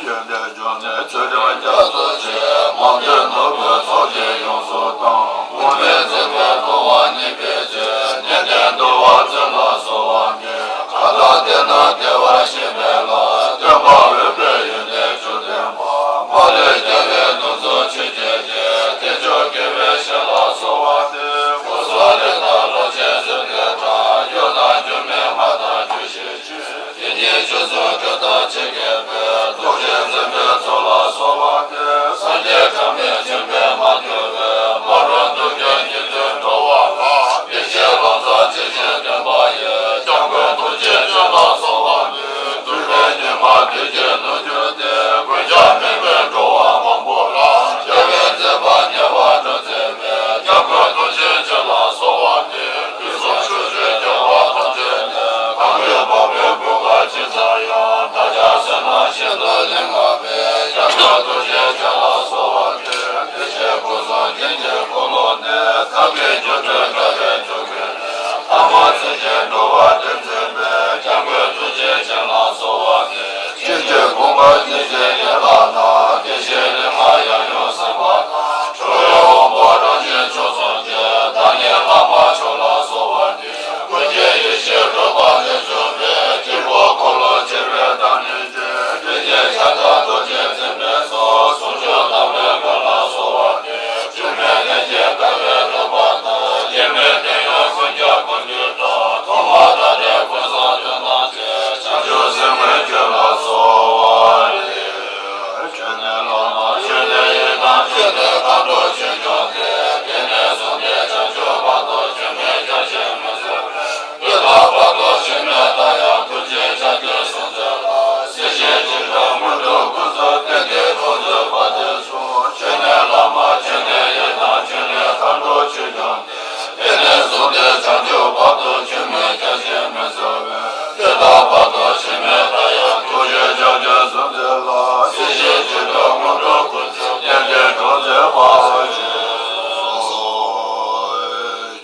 ཡོན་ཏན་འབྱུང་གནས་ཚུལ་ཁྲིམས་རྒྱ་མཚོ་ཆེ། མང་ཐོས་ནོར་བུའི་ཚོགས་ཀྱིས་ཡོངས་སུ་གཏམས། དབུ་མའི་མཛད་པ་མཐོང་བ་ཉིད་ཀྱི་ཕྱིར། ནན་ཏན་འདུལ་བ་མཛོད་ལ་གསོལ་བ་འདེབས། གང་དག་བདེ་ན་བདེ་བར་གཤེགས་པའི་ལྷ། སྟོན་པ་འོད་དཔལ་ཡོན་ཏན་བཅུ་ལྡན་པ། མ་ལུས་རྒྱལ་བའི་གདུང་འཚོབ་ཆོས་ཀྱི་རྒྱལ། བསྟན་མཆོག་དགེ་བའི་བཤེས་ལ་གསོལ་བ་འདེབས། སྐུ་གསུང་ཐུགས་དང་ལོངས་སྤྱོད་བཟོད་པའི་སྒྲ། གཡོ་དང་སྒྱུ་མའི་སྨྲ་དང་བརྗོད་བྱའི་ཆོས། དེ་ཉིད་ཆོས་སུ་གྲུབ་པར་བྱེད་མཁས་པའི། རྡོ་རྗེ་འཛིན་པའི་མཛོད་ལ་གསོལ་བ་འདེབས། སངས་རྒྱས་གྲངས་མེད་བྱོན་པས་མ་ཐུལ་བའི། མ་རུངས་གདུལ་བྱའི་སྙིགས་དུས་འགྲོ་བ་ལ། བདེ་གཤེགས་ལམ་བཟང་ཇི་བཞིན་སྟོན་པ་ཡི། སྐྱབས་མགོན་ཐུགས་རྗེ་ཆེ་ལ་གསོལ་བ་འདེབས། སྒྲུབ་པའི་ཉི་མ་དུས་ཀྱི་ནུབ་གྱུར་ཏེ། ཀུན་ཀྱང་སྨིན་པའི་འགྲོ་བ་མང་པོ་ལ། རྒྱལ་བའི་མཛད་པ་ཉེ་བར་སྒྲོན་མཛད་པའི། སྐྱབས་མགོན་ཐུགས་རྗེ་ཆེ་ལ་གསོལ་བ་འདེབས། དུས་གསུམ་ཆོས་སྤྱོད་རྒྱལ་བ་ཐམས་ཅད་ནས། གང་གི་བབ་པའི་ཀུན་དགའ་ཇི་ཙམ་ཡང་། བདག་ཀྱང་བསོད་ནམས་ཤིན་ཏུ་ལེགས་བསྔགས་པའི། སྐྱབས་མགོན་ཐུགས་རྗེ་ཆེ་ལ་གསོལ་བ་འདེབས། བདེ་གཤེགས་སྐུ་གསུམ་དེང་ཕྱིར་འཁོར་ལོ་འདིར། ཐབས་མཁས་སྒྱུ་འཕྲུལ་དགའ་བའི་མཆོག་གི་ཐ་མ་ཚུལ་བཞིན་འགྲོ་བ་འདྲེན་མཛད་པའི། སྐྱབས་མགོན་ཐུགས་རྗེ་ཆེ་ལ་གསོལ་བ་འདེབས། ཅི་བྱེད་དགོངས་པ་ཇི་བཞིན་ཡིད་ལ་བླངས། བདེ་གཤེགས་ལེགས་བསྔགས་ཡང་ཡང་གསན་པ་དང་། གྲོལ་བའི་དབང་པོ་རང་བཞིན་མཆོག་སོགས་ཀྱི། བདག་ཉིད་བླ་མ་མཆོག་ལ་གསོལ་བ་འདེབས། ཀུན་གྱི་ཡེ་ཤེས་རོལ་པ་ལས་བྱུང་བའི། དཀྱིལ་འཁོར་འཁོར་ལོ་ཆེ་བའི་བདག་ཉིད་ཀྱི། རིགས་ཀྱི་ཁྱབ་བདག་རྡོ་རྗེ་འཛིན་པའི་ཚོགས། ཟུང་འཇུག་དམ་པའི་མགོན་ལ་གསོལ་བ་འདེབས། འགྱུར་མེད་ལྷན་སྐྱེས་དགའ་བའི་རོལ་པ་དང་། དབྱེར་མེད་དོན་ཡོད་ཀུན་ཁྱབ་ཀུན་འདུས་དང་། ཐོག་མ་ཐ་དད་ཀུན་བཟང་དོན་ཐམས་ཅད། བྱང་ཆུབ་སེམས་དཔའི་ཆོས་ལ་གསོལ་བ་འདེབས། ཆོས་ནི་བླ་མ་ཆོས་ནི་ཡི་དམ། ཆོས་ནི་མཁའ་འགྲོ་ཆོས་སྐྱོང་སྟེ། དེ་ནས་བཟུང་སྟེ་བྱང་ཆུབ་བར་དུ། ཆོས་མིན་སྐྱབས་གཞན་མི་བཟོད་པའི། དེ་དག་བར་དུ་ཆོས་མེད་ལྟ་ཡང་། ཐུགས་རྗེ་ཕྱག་རྒྱའི་གཟུངས་མཛོད་ལ། སྲིད་ཞིའི་འཇིགས་སྐྲག་དངོས་གྲུབ་ཀུན་སྩོལ། གཏན་གྱི་ཐུགས་མཛོད་བར་ཆད་སོལ། ཆོས་ནི་བླ་མ་ཆོས་ནི་ཡི་དམ། ཆོས་ནི་མཁའ་འགྲོ་ཆོས་སྐྱོང་སྟེ། དེ་ནས་བཟུང་སྟེ་བྱང་ཆུབ་བར་དུ། ཆོས་མིན་སྐྱབས་གཞན་མི་བཟོད་པའི། དེ་དག་བར་དུ་ཆོས་མེད་ལྟ་ཡང་། ཐུགས་རྗེ་ཕྱག་རྒྱའི་གཟུངས་མཛོད་ལ། སྲིད་ཞིའི་འཇིགས་སྐྲག་དངོས་གྲུབ་ཀུན་སྩོལ། གཏན་གྱི་གྲོགས་མཛད་བར་བྱེད།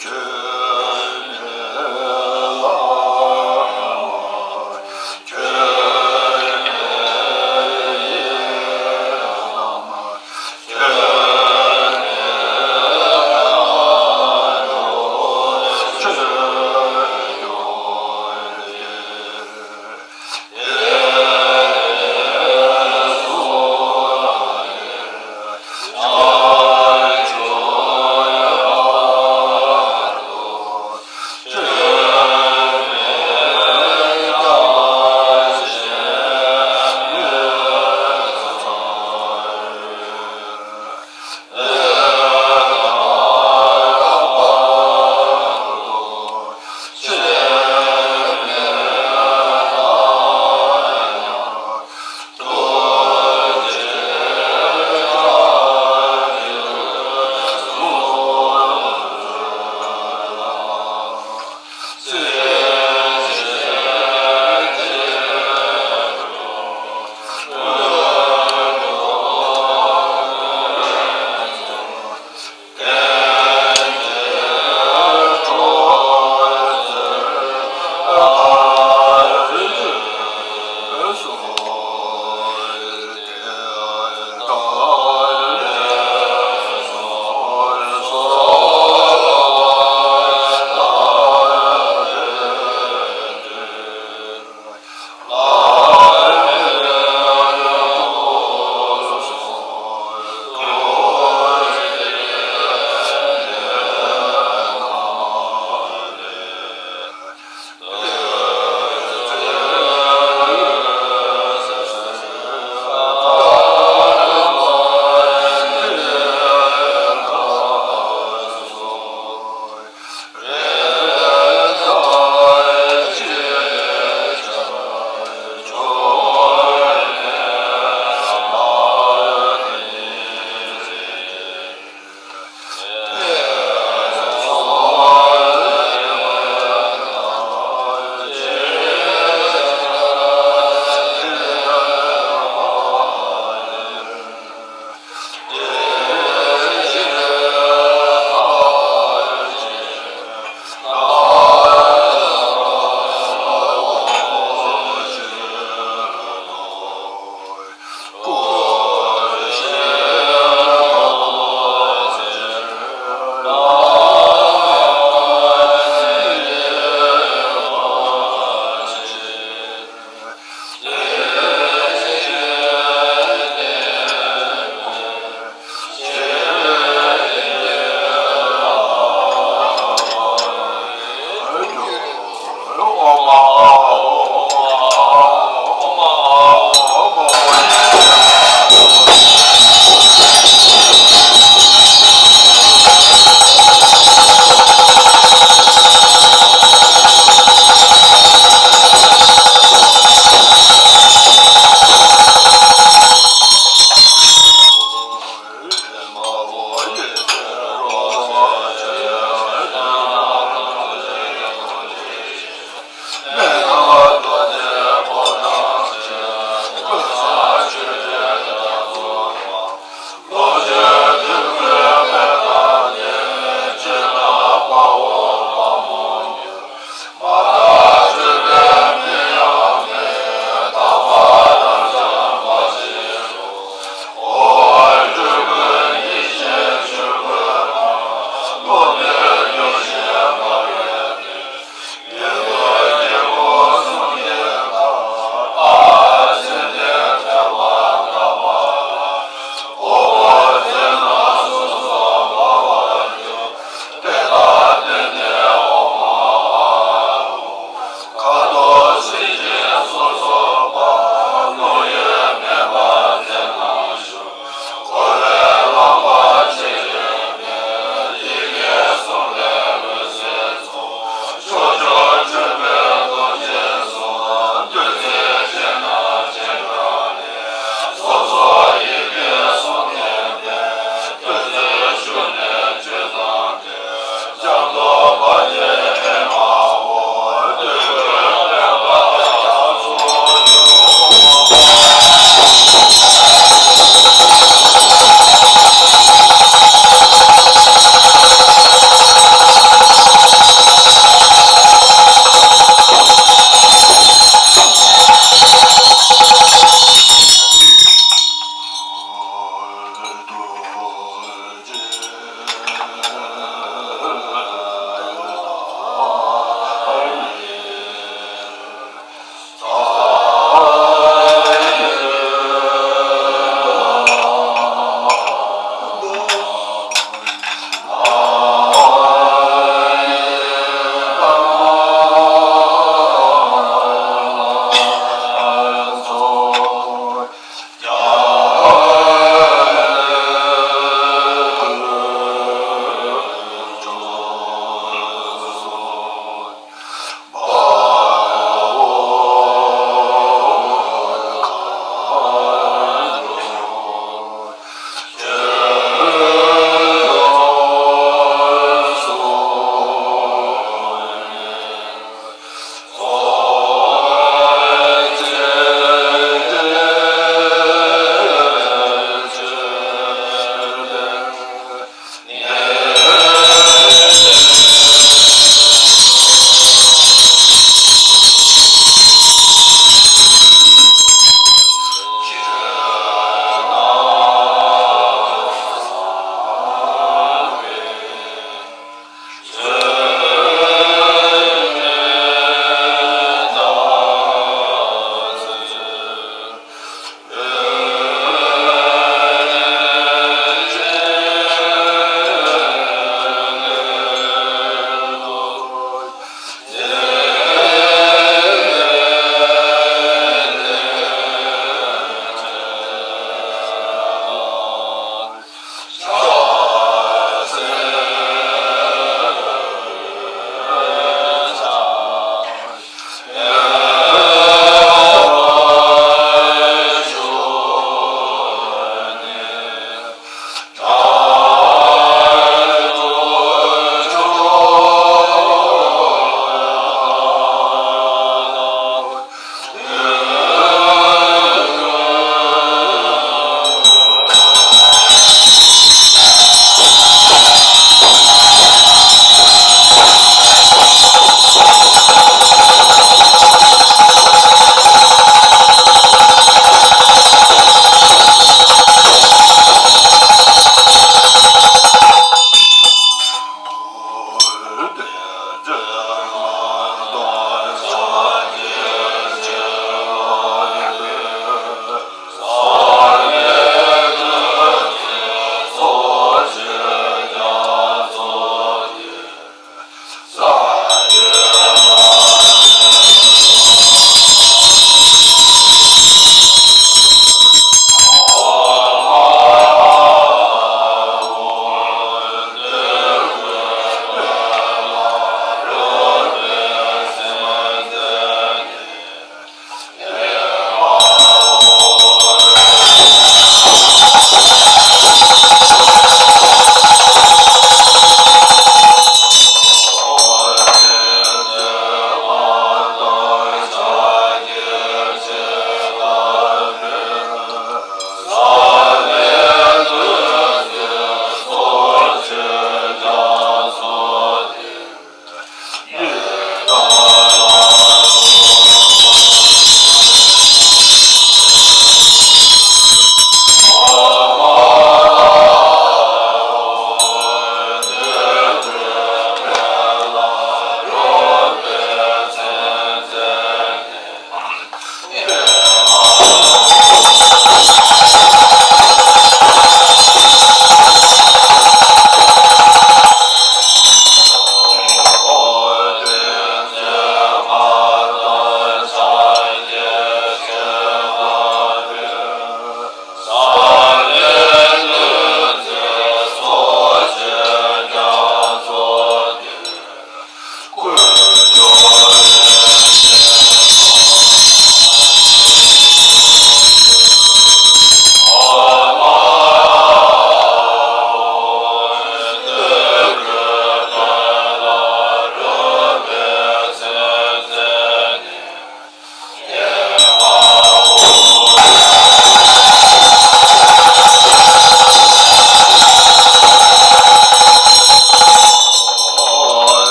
ཆོས་ནི་བླ་མ། ཆོས་ནི་ཡི་དམ།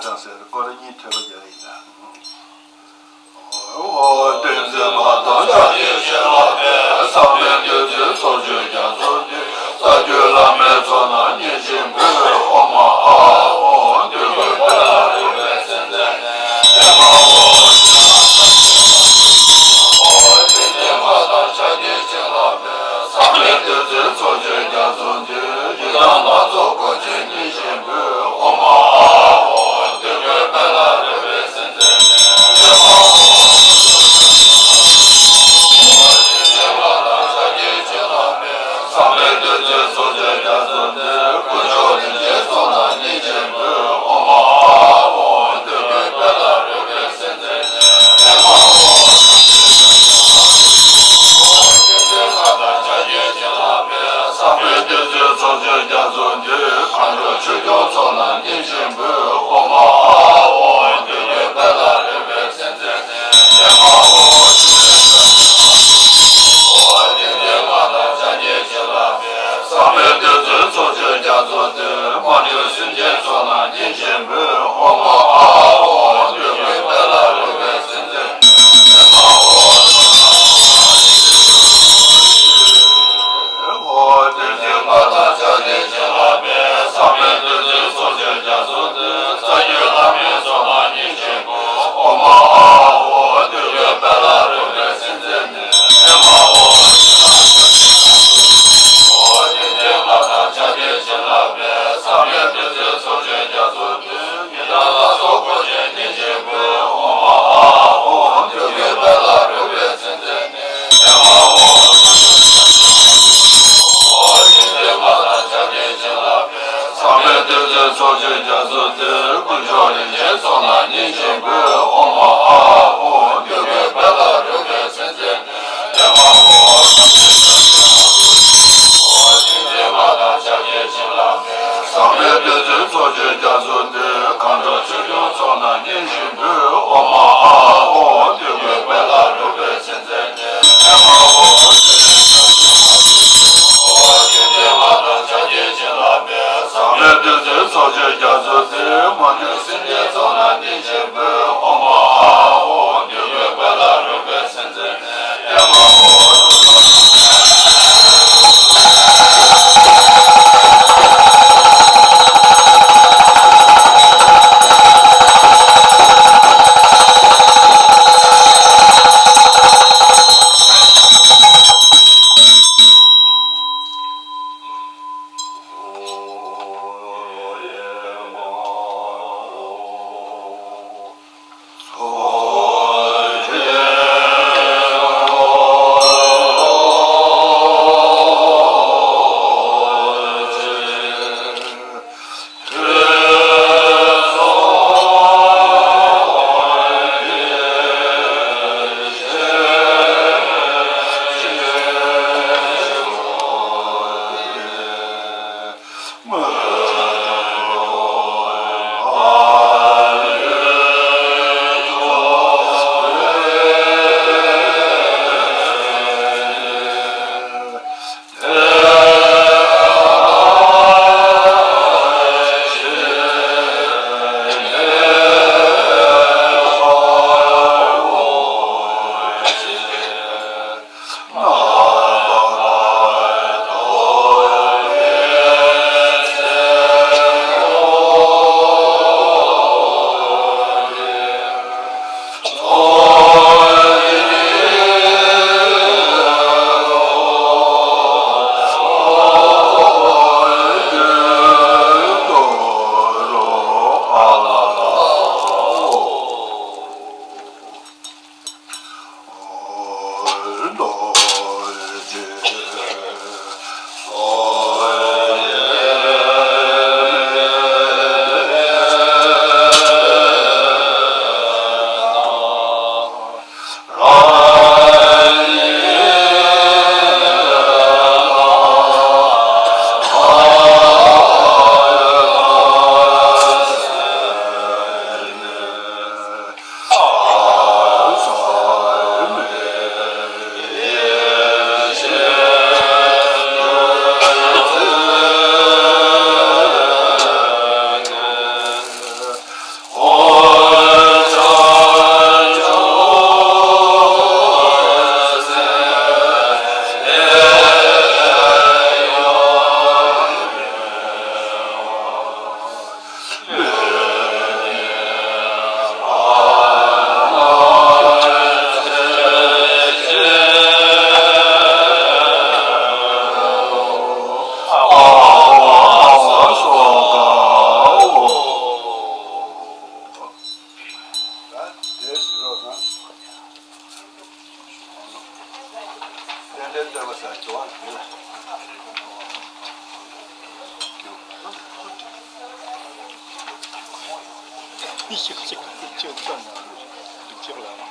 ཀྱང་ཟེར་སྐོར་ར་གཉིས་ཐོས་པ་རྒྱག་ཡིན་ད། ཨོ་བསྟན་འཛིན་མ་དང་ཕྱག་རྒྱའི་བྱིན་རླབས་དཔལ། བསམ་པའི་བདུད་རྩིའི་ཚོགས་མཆོག་རྒྱ་མཚོ་འདི། རྩ་བརྒྱུད་བླ་མའི་ཚོགས་རྣམས་བརྙེས་ཤིང་འབུལ། ཨོཾ་ཨཱཿཧཱུྃ། བདུད་ཀྱི་དཔལ་ལ་རོལ་པའི་སེམས་ཅན། ཨོཾ་ཨཱཿཧཱུྃ། བསྟན་འཛིན་མ་དང་ཕྱག་རྒྱའི་བྱིན་རླབས་དཔལ། བསམ་པའི་བདུད་རྩིའི་ཚོགས་མཆོག་རྒྱ་མཚོ་འདི། ཡི་དམ་ལྷ་ཚོགས་བསྐོར་ཅིང་བརྙེས་ཤིང་འབུལ། ཨོཾ་ཨཱཿཧཱུྃ། བདུད་ཀྱི་དཔལ་ལ་རོལ་པའི་སེམས་ཅན། ཨོཾ་ཨཱཿཧཱུྃ། བསམ་པའི་བདུད་རྩིའི་ཚོགས་མཆོག་རྒྱ་མཚོ་འདི། དཀོན་མཆོག་གླིང་ཆེན་ཚོགས་རྣམས་བརྙེས་ཤིང་འབུལ། ཨོཾ་ཨཱཿཧཱུྃ། བདུད་ཀྱི་དཔལ་ལ་རོལ་པའི་སེམས་ཅན། ཨོཾ་ཨཱཿཧཱུྃ། བསྟན་འཛིན་མ་དང་ཕྱག་རྒྱའི་བྱིན་རླབས་དཔལ། བསམ་པའི་བདུད་རྩིའི་ཚོགས་མཆོག་རྒྱ་མཚོ་འདི། མཁའ་འགྲོ་ཆོས་སྐྱོང་ཚོགས་རྣམས་བརྙེས་ཤིང་འབུལ། ཨོཾ་ཨཱཿཧཱུྃ། བདུད་ཀྱི་དཔལ་ལ་རོལ་པའི་སེམས་ཅན། ཨོཾ་ཨཱཿཧཱུྃ། བསྟན་འཛིན་མ་དང་ཕྱག་རྒྱའི་བྱིན་རླབས་དཔལ། བསམ་པའི་བདུད་རྩིའི་ཚོགས་མཆོག་རྒྱ་མཚོ་འདི། མ་ལུས་སེམས་ཅན་ཚོགས་རྣམས་བརྙེས་ཤིང་འབུལ། ཨོཾ་ཨཱཿཧཱུྃ། བདུད་ཀྱི་དཔལ་ལ་རོལ་པའི་སེམས་ཅན། ཨོཾ་ཨཱཿཧཱུྃ། བསྟན་འཛིན་མ་དང་ཕྱག་རྒྱའི་བྱིན་རླབས་དཔལ། བསམ་པའི་བདུད་རྩིའི་ཚོགས་མཆོག་རྒྱ་མཚོ་འདི། རྩ་བརྒྱུད་བླ་མའི་ཚོགས་རྣམས་བརྙེས་ཤིང་འབུལ། ཨོཾ་ཨཱཿཧཱུྃ། བདུད་ཀྱི་དཔལ་ལ་རོལ་པའི་སེམས་ཅན། ཨོཾ་ཨཱཿཧཱུྃ། བསྟན་འཛིན་མ་དང་ཕྱག་རྒྱའི་བྱིན་རླབས་དཔལ། བསམ་པའི་བདུད་རྩིའི་ཚོགས་མཆོག་རྒྱ་མཚོ་འདི། ཡི་དམ་ལྷ་ཚོགས་བསྐོར་ཅིང་བརྙེས་ཤིང་འབུལ། ཨོཾ་ཨཱཿཧཱུྃ། བདུད་ཀྱི་དཔལ་ལ་རོལ་པའི་སེམས་ཅན། ཨོཾ་ཨཱཿཧཱུྃ། བསྟན་འཛིན་མ་དང་ཕྱག་རྒྱའི་བྱིན་རླབས་དཔལ། བསམ་པའི་བདུད་རྩིའི་ཚོགས་མཆོག་རྒྱ་མཚོ་འདི། དཀོན་མཆོག་གླིང་ཆེན་ཚོགས་རྣམས་བརྙེས་ཤིང་འབུལ། ཨོཾ་ཨཱཿཧཱུྃ། བདུད་ཀྱི་དཔལ་ལ་རོལ་པའི་སེམས་ཅན། ཨོཾ་ཨཱཿཧཱུྃ། བསྟན་འཛིན་མ་དང་ཕྱག་རྒྱའི་བྱིན་རླབས་དཔལ། བསམ་པའི་བདུད་རྩིའི་ཚོགས་མཆོག་རྒྱ་མཚོ་འདི། མཁའ་འགྲོ་ཆོས་སྐྱོང་ཚོགས་རྣམས་བརྙེས་ཤིང་འབུལ། ཨོཾ་ཨཱཿཧཱུྃ། བདུད་ཀྱི་དཔལ་ལ་རོལ་པའི་སེམས་ཅན། ཨོཾ་ཨཱཿཧཱུྃ། བསྟན་འཛིན་མ་དང་ཕྱག་རྒྱའི་བྱིན་རླབས་དཔལ། བསམ་པའི་བདུད་རྩིའི་ཚོགས་མཆོག་རྒྱ་མཚོ་འདི། མ་ལུས་སེམས་ཅན་ཚོགས་རྣམས་བརྙེས་ཤིང་འབུལ། ཨོཾ་ཨཱཿཧཱུྃ། བདུད་ཀྱི་དཔལ་ལ་རོལ་པའི་སེམས་ཅན། གཅིག་གཅིག་གཅིག་ཙམ་ན་གཅིག་ལ།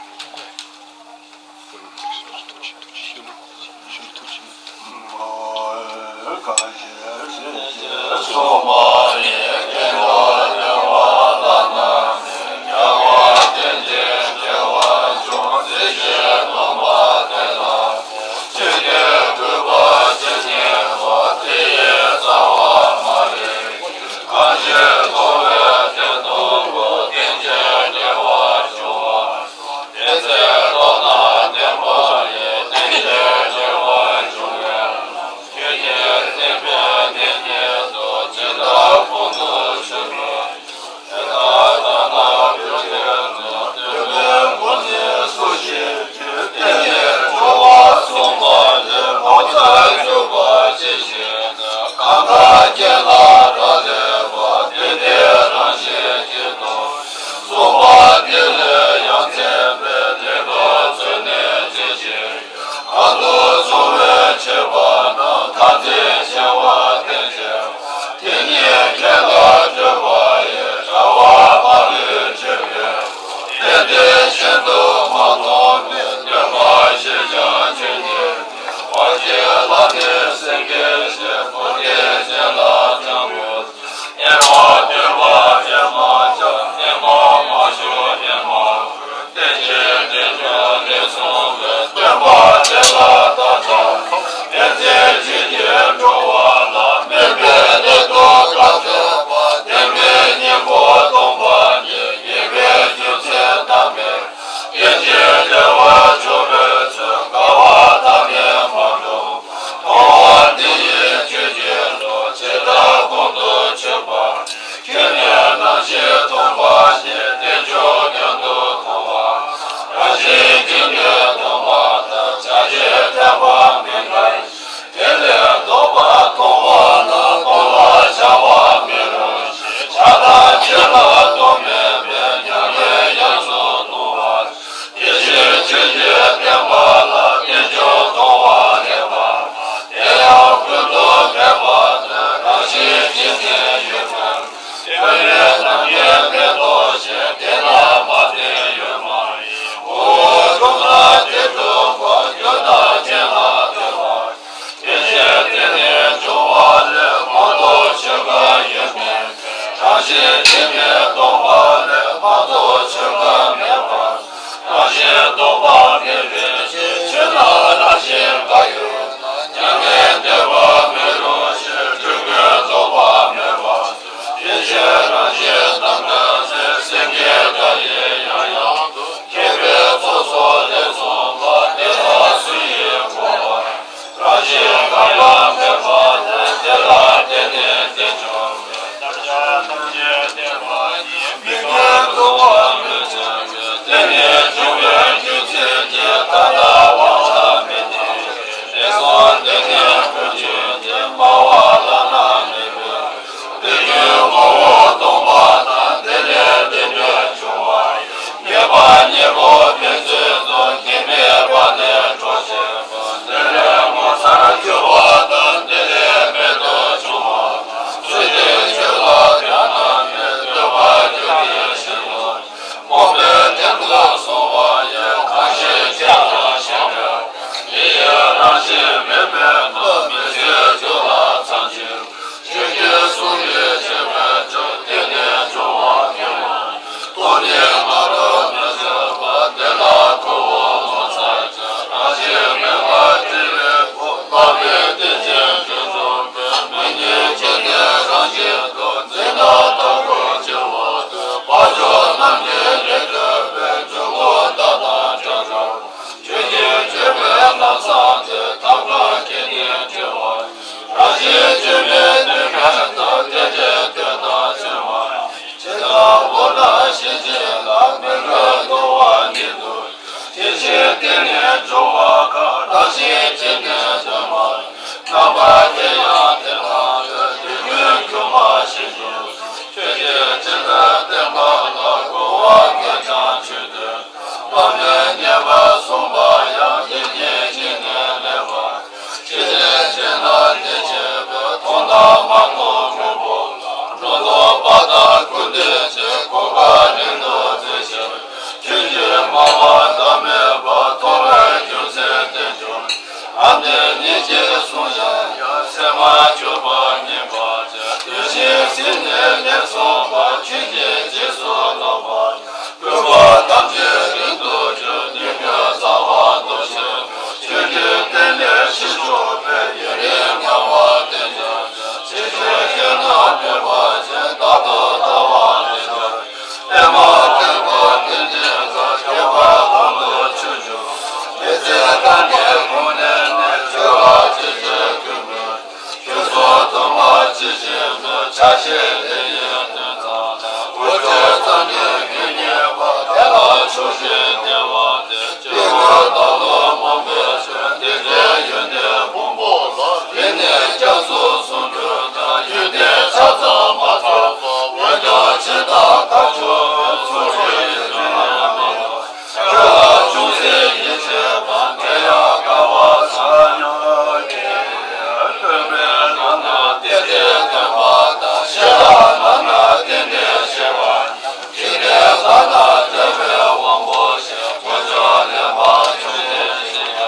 གསུངས་པ་ཆོས་ཀྱི་རྗེས་སུ་བཟུང་བ། སྒྲུབ་པ་ཐམས་ཅད་རིང་དུ་གྱུར། ཉེས་དམིགས་གསང་བ་མདོར་བཤད་པ། ཆོས་ཀྱི་རྟེན་ལས་ཕྱིར་བྱུང་བའི། ཡུན་རིང་ངལ་བ་དེ་ཉིད་ཀྱང་། ཕྱིར་བྱོན་ཞིང་ན་མེད་པར་བྱོན། རྟག་ཏུ་ལྟ་བ་ལེགས་སྦྱར་ཡིས། ཨེ་མ་མཁས་པ་དེ་འདྲའི་ཚོགས། ཁྱད་པར་དགུང་དུ་ཆོས་འབྱུང་། དེ་ཚེ་གང་གི་དགུང་ནས་ནི། ཆོས་ལ་ཇི་བྱེད་ཀུན་མོས། ཆོས་སྲུང་དུ་མ་ཇི་བཞིན་དུ། ཕྱག་བཞེས་དེ་ཡི་དོན་ཙམ་ལ། འུ་ཚོ་ཚང་གི་དགེ་བསྙེན་པ། དེ་ལ་ཕྱོགས་བཞིའི་བདེ་བ་སྟེར། སྐྱེ་དགུའི་བདག་སློབ་མང་པོས་བྱོན། དེ་འདྲའི་ཡོན་ཏན་ཕུང་པོ་ལ། རིགས་ནི་སྐྱབས་སུ་སོང་གྱུར་ན། ཡོན་ཏན་ཆ་ཚང་མ་ཐོབ་པ། འོན་ཀྱང་ཇི་ལྟར་དཀའ་ཕྱོགས་ཀྱི། ཚོགས་ཀྱི་ཡོན་ཏན་མེད་པ། ཆོས་ལ་ཅུང་ཟད་ཡིད་ཆེས་པ། དེ་ཡང་དཀའ་བ་ས་ཡོད་ཀྱི། སྟོན་པའི་ལམ་ན་བསྟེན་ཏེ་སྟོན་པ་དང་། བཤད་པའི་ལམ་ན་བསྟེན་ཏེ་བཤད་པ། འཇིག་རྟེན་ལྷ་དང་འདྲ་བའི་དབང་པོ་ཞེས། དཀོན་མཆོག་ལེན་པ་ཆོས་ཅན།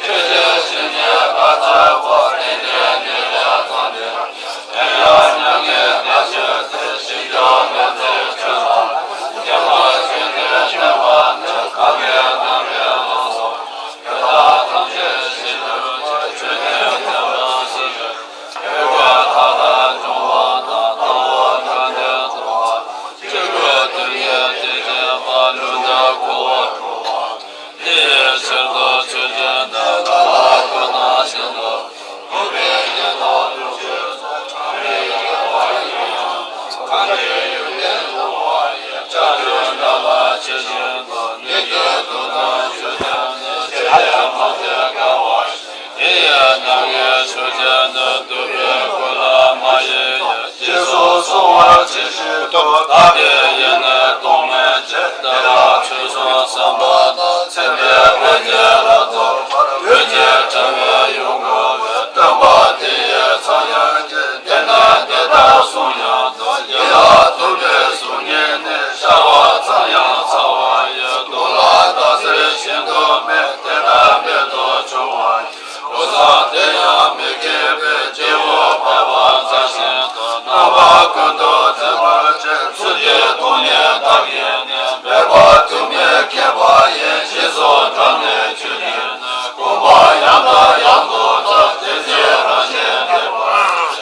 ཆོས་ཅན་ཞིག་ཉིད་ཀ་ཚོད་པ། དེ་ནི་ཉེ་ལས་ཙམ་སྟེ། དེ་ཡང་མྱ་ངན་འདའ་ཕྱིར་ཏེ། ཞིང་སྐྱོང་མེལ་ཙེའི་ཆོས་ལ། སྐྱེ་བ་ཆོས་ཅན་བསྟན་པ་ནི། གང་གིས་གནང་བའི་ལམ་སོགས། དེ་དག་ཐམས་ཅད་ཞི་དུལ་གྱི། ཆོས་ཉིད་དེ་ལ་སྲིད་པའི། ཆོས་ཀུན་མཐའ་དག་འབྱུང་བ་དང་། དང་པོ་དགྲ་འདུལ་སྟོང་པ། སྤྱི་བོའི་དོན་གཉིས་དེ་བརྟེན་པ། ལུས་འདི་འཁོར་བར་འགྲོ་བ། དེའི་ཕྱིར་དུ་ཆོས་ཅན་འདི། ལ་ལ་ཀུན་ན་ཤིན་ཏུ། ལུས་པའི་གནས་དང་ལོངས་སྤྱོད་སོགས། གང་རིགས་དགེ་བ་ཡིན་ཡང་། གང་གི་ཡོན་ཏན་ལོངས་པ་ཡིན། ལྕགས་ཀྱུ་འདྲ་ལ་ཇི་བཞིན་དུ། ནད་ཀྱི་དུག་དང་ཆོས་ཅན་ནི། ཞི་བདེ་མ་བདེ་དགའ་བ་ཡི། དེ་ཡི་ནང་གི་ཆོས་ཅན་ནི། སྡུག་པའི་ཀུན་ལ་མ་ཡེངས་ཡིན། རྗེས་སུ་བཟུང་བར་ཇི་བཞིན་དུ། བདག་གི་ཡིད་ནི་གཏོང་མི་བྱེད། དེ་ལ་ཆོས་སྲུང་བསམ་པ་དང་། མཚན་དཔེའི་དཔེ་བྱད་ལ་སོགས་པ། ལུས་ཀྱི་དྲི་མས་ཡོངས་བསྐོར་བའི། སྟོན་པ་དེ་ཡི་ཕྱག་གཡོན་གྱི། དེ་ནི་དེ་ལྟར་གསུངས་སྙམ་དུ། ཡིད་ལ་ཐུག་པའི་གཟུགས་བརྙན་ནི། ཤར་བ་ཙམ་ཡང་ཚ་བ་ཡི། དུག་ལ་ལྟ་ཟེར་ཤིན་ཏུ་མེད། དེ་ལྟར་མེད་དུ་བྱུང་བ་ཡི། ལུགས་བཟང་དེ་ཡང་མི་བསྐྱོད་པའི། སྐྱེ་བོ་ཕལ་པ་མཛའ་བཤེས་དང་། རྣམ་པ་ཀུན་ཏུ་མཛེས་པར་བྱེད། ཚུལ་འདི་མཐོང་ནས་བདག་གིས་ནི། མོས་པ་དུ་མས་མཁྱེན་པ་ཡིས། ཞེས་སུ་བགྲངས་ནས་ཆོས་ཀྱི་ནི། དགོངས་པ་ཡང་དང་ཡང་དུ་བརྩམས། དེ་ཚེ་རང་གཞན་བདེ་བར་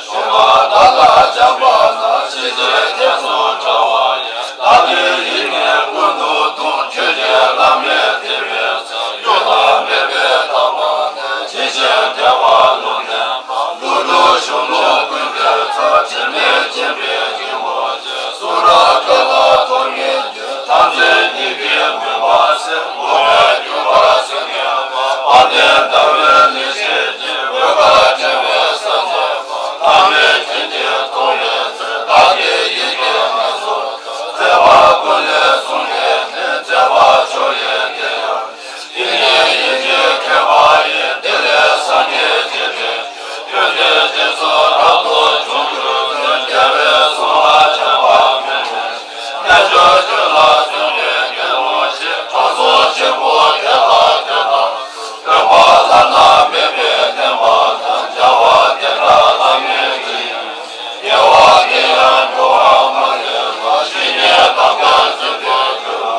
གཤེགས་པ། བདག་ལ་སྦྱངས་པ་ན། ཕྱིན་ཆད་ཐེ་ཚོམ་བྲལ་བ་ཡི། བདག་གི་ཡིད་ནི་ཀུན་ཏུ་ལྟུང་། ཆོས་ཀྱི་ལམ་མི་ཐེག་པའི་ཚུལ། གཡོ་དང་མེད་པའི་དག་པ་ནི། ཇི་བཞིན་བདེ་བ་ལུང་བསྟན་པ། ཀླུ་སྒྲུབ་གཞུང་ལུགས་ཀུན་གྱི་ཚུལ། དྲི་མེད་མཁྱེན་པའི་སྙིང་པོ་ཆེ། གསུང་རབ་བཀྲ་ལ་ཐོགས་མེད་བརྗོད། ཐམས་ཅད་སྙིང་གའི་མུན་པ་སེལ། འོག་མིན་འཁྱུད་པར་སེམས་མཁས་པ། དཔལ་ལྡན་ཟླ་བའི་ལེགས་བཤད་ཀྱི། འོད་དཀར་འཕྲོ་བའི་ས་མཛད་པ། ཐ་མལ་སྐྱོན་གྱིས་སྟོང་པའི་ཚུལ། བདག་གི་ཡིད་ཀྱི་མངོན་སུམ་དུ། མཛད་པ་ཀུན་ལས་གསུངས་པས་ནི། མཛད་པ་མཆོག་ཡིན་དེ་ཡང་། དེ་ཉིད་ཡིད་ཀྱི་མཁས་པ་ཡིས། དེ་ལས་སངས་རྒྱས་རྗེས་དྲན། ཡོན་ཏན་རྗེས་སུ་རབ་ཏུ་བྱུང་གྱུར་ནས། རྒྱལ་བའི་གསུང་ལ་སྦྱངས་པ་མེད་ནས། རྣལ་འབྱོར་ཆོས་ལ་བརྩོན་པས་ནི། ལོངས་སྤྱོད་དྲང་སྲོང་ཆེན་པོ་དེ་ལ་དེ་དང་། སྟོན་པ་བླ་ན་མེད་པའི་བསྟན་པ་དང་། བྱ་བ་དེ་འདྲ་བླ་མེད་ཀྱི། དགེ་བ་དེ་ཡང་འགྲོ་བ་མ་ལུས་པ། ཇི་སྙེད་ཐམས་ཅད་འཛིན་པའི་རྒྱུ།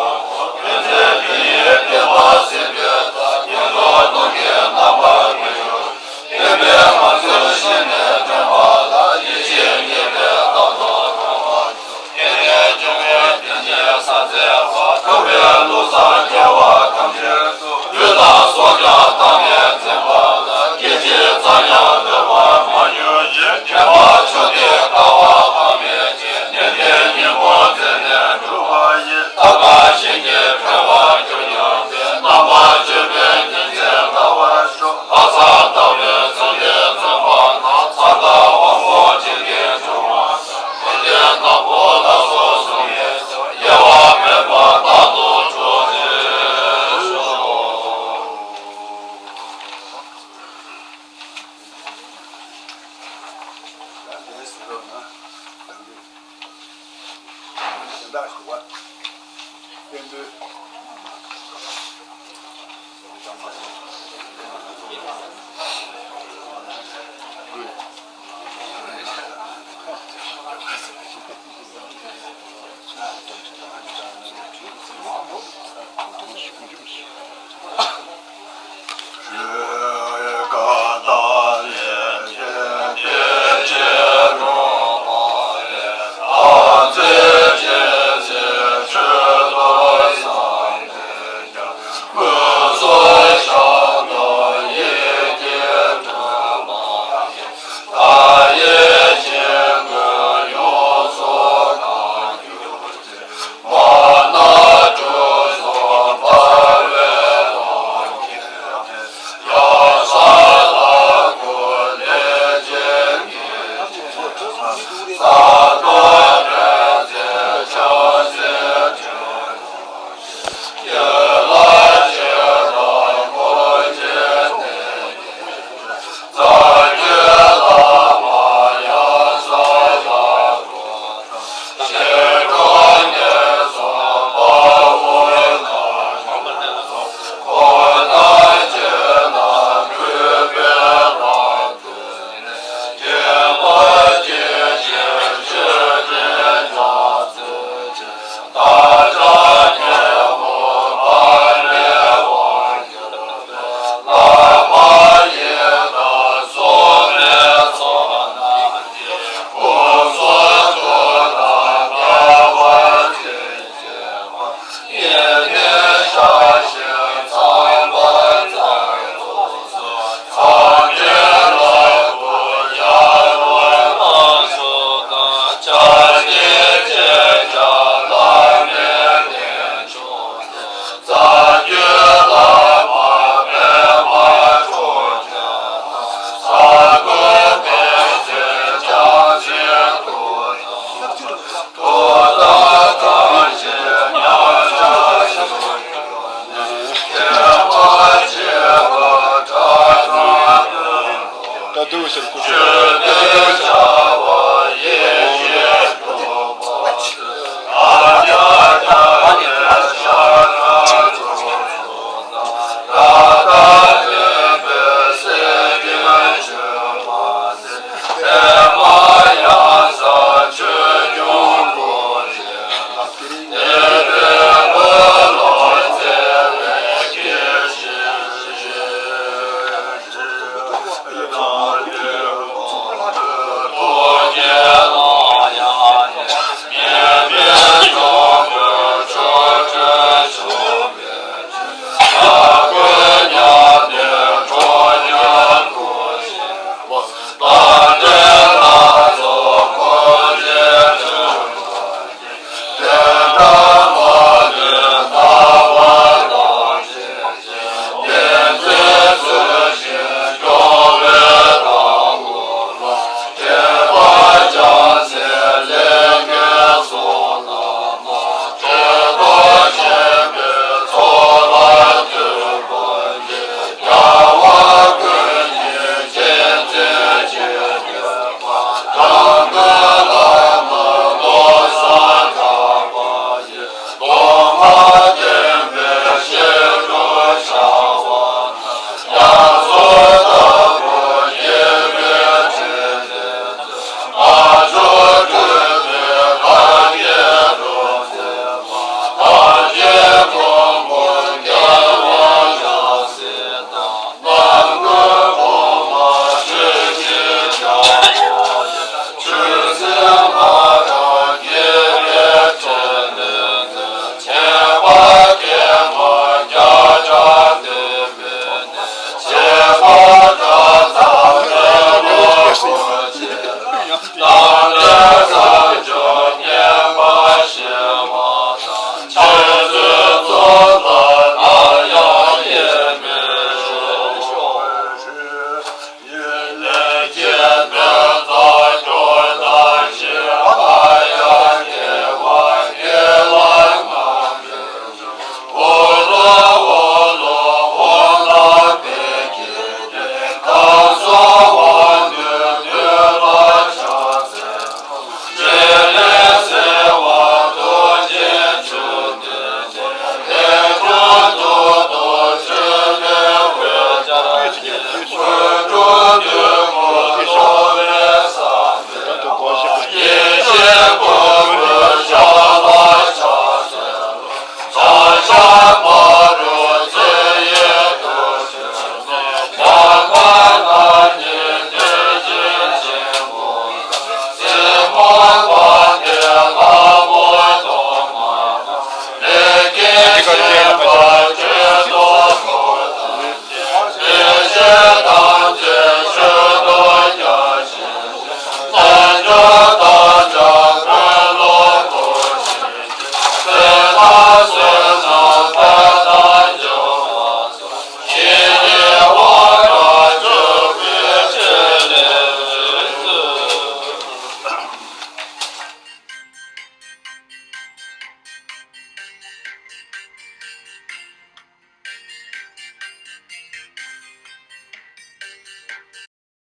ཕན་ཚུན་དེ་ཡི་བདེན་པ་སྲིད་པའི་མཐའ། ངན་སོང་རླུང་གི་རྣམ་པར་མི་འགྱུར། བདེན་པའི་ངང་ཚུལ་ཤེས་ནས་དྲན་པ་ལ། ཡེ་ཤེས་ངེས་པའི་བདག་ཏུ་འགྲོ་བ། དེ་ནས་འབྱུང་བའི་དེ་ཉིད་ས་མཛད་པ། ཐུབ་པའི་ལུགས་བཟང་རྒྱལ་བ་ཐམས་ཅད་དུ། ལུས་དང་སྲོག་ཀྱང་བཏང་ནས་འཛིན་པ་ལ། སྐད་ཅིག་ཙམ་ཡང་གནོད་པར་མ་གྱུར་ཅིག། མཁྱེན་པ་མཆོག་དེ་དཀའ་བ་སྤང་མི་བྱེད། ནན་ཏན་སྙིང་པོར་འཛིན་ནས་སྒྲུབ་པ་ཡིས། ཐབས་དང་གཞན་གྱིས་ཕན་པར་འགྱུར་སྙམ་པའི། རྣམ་པར་དཔྱོད་པས་ཉིན་མཚན་འདའ་བར་ཤོག། ལྷག་བསམ་དག་པས་ཚུལ་འདི་བརྩམས་པ་ན། ས་དང་དབང་པོ་ཇི་སྙེད་འབྱུང་བ་དང་། ལྷན་ཅིག་དང་པོ་ལ་སོགས་གསུང་བས་ཀྱང་། དབྱེ་བ་མེད་པར་རྟག་ཏུ་གྲོལ་ཏེ་ཤོག། ཡང་དེའི་ཟེར་རོགས་གནང་། གཞན་དག་ཞུ་བ། བསྟན་འགྲོའི་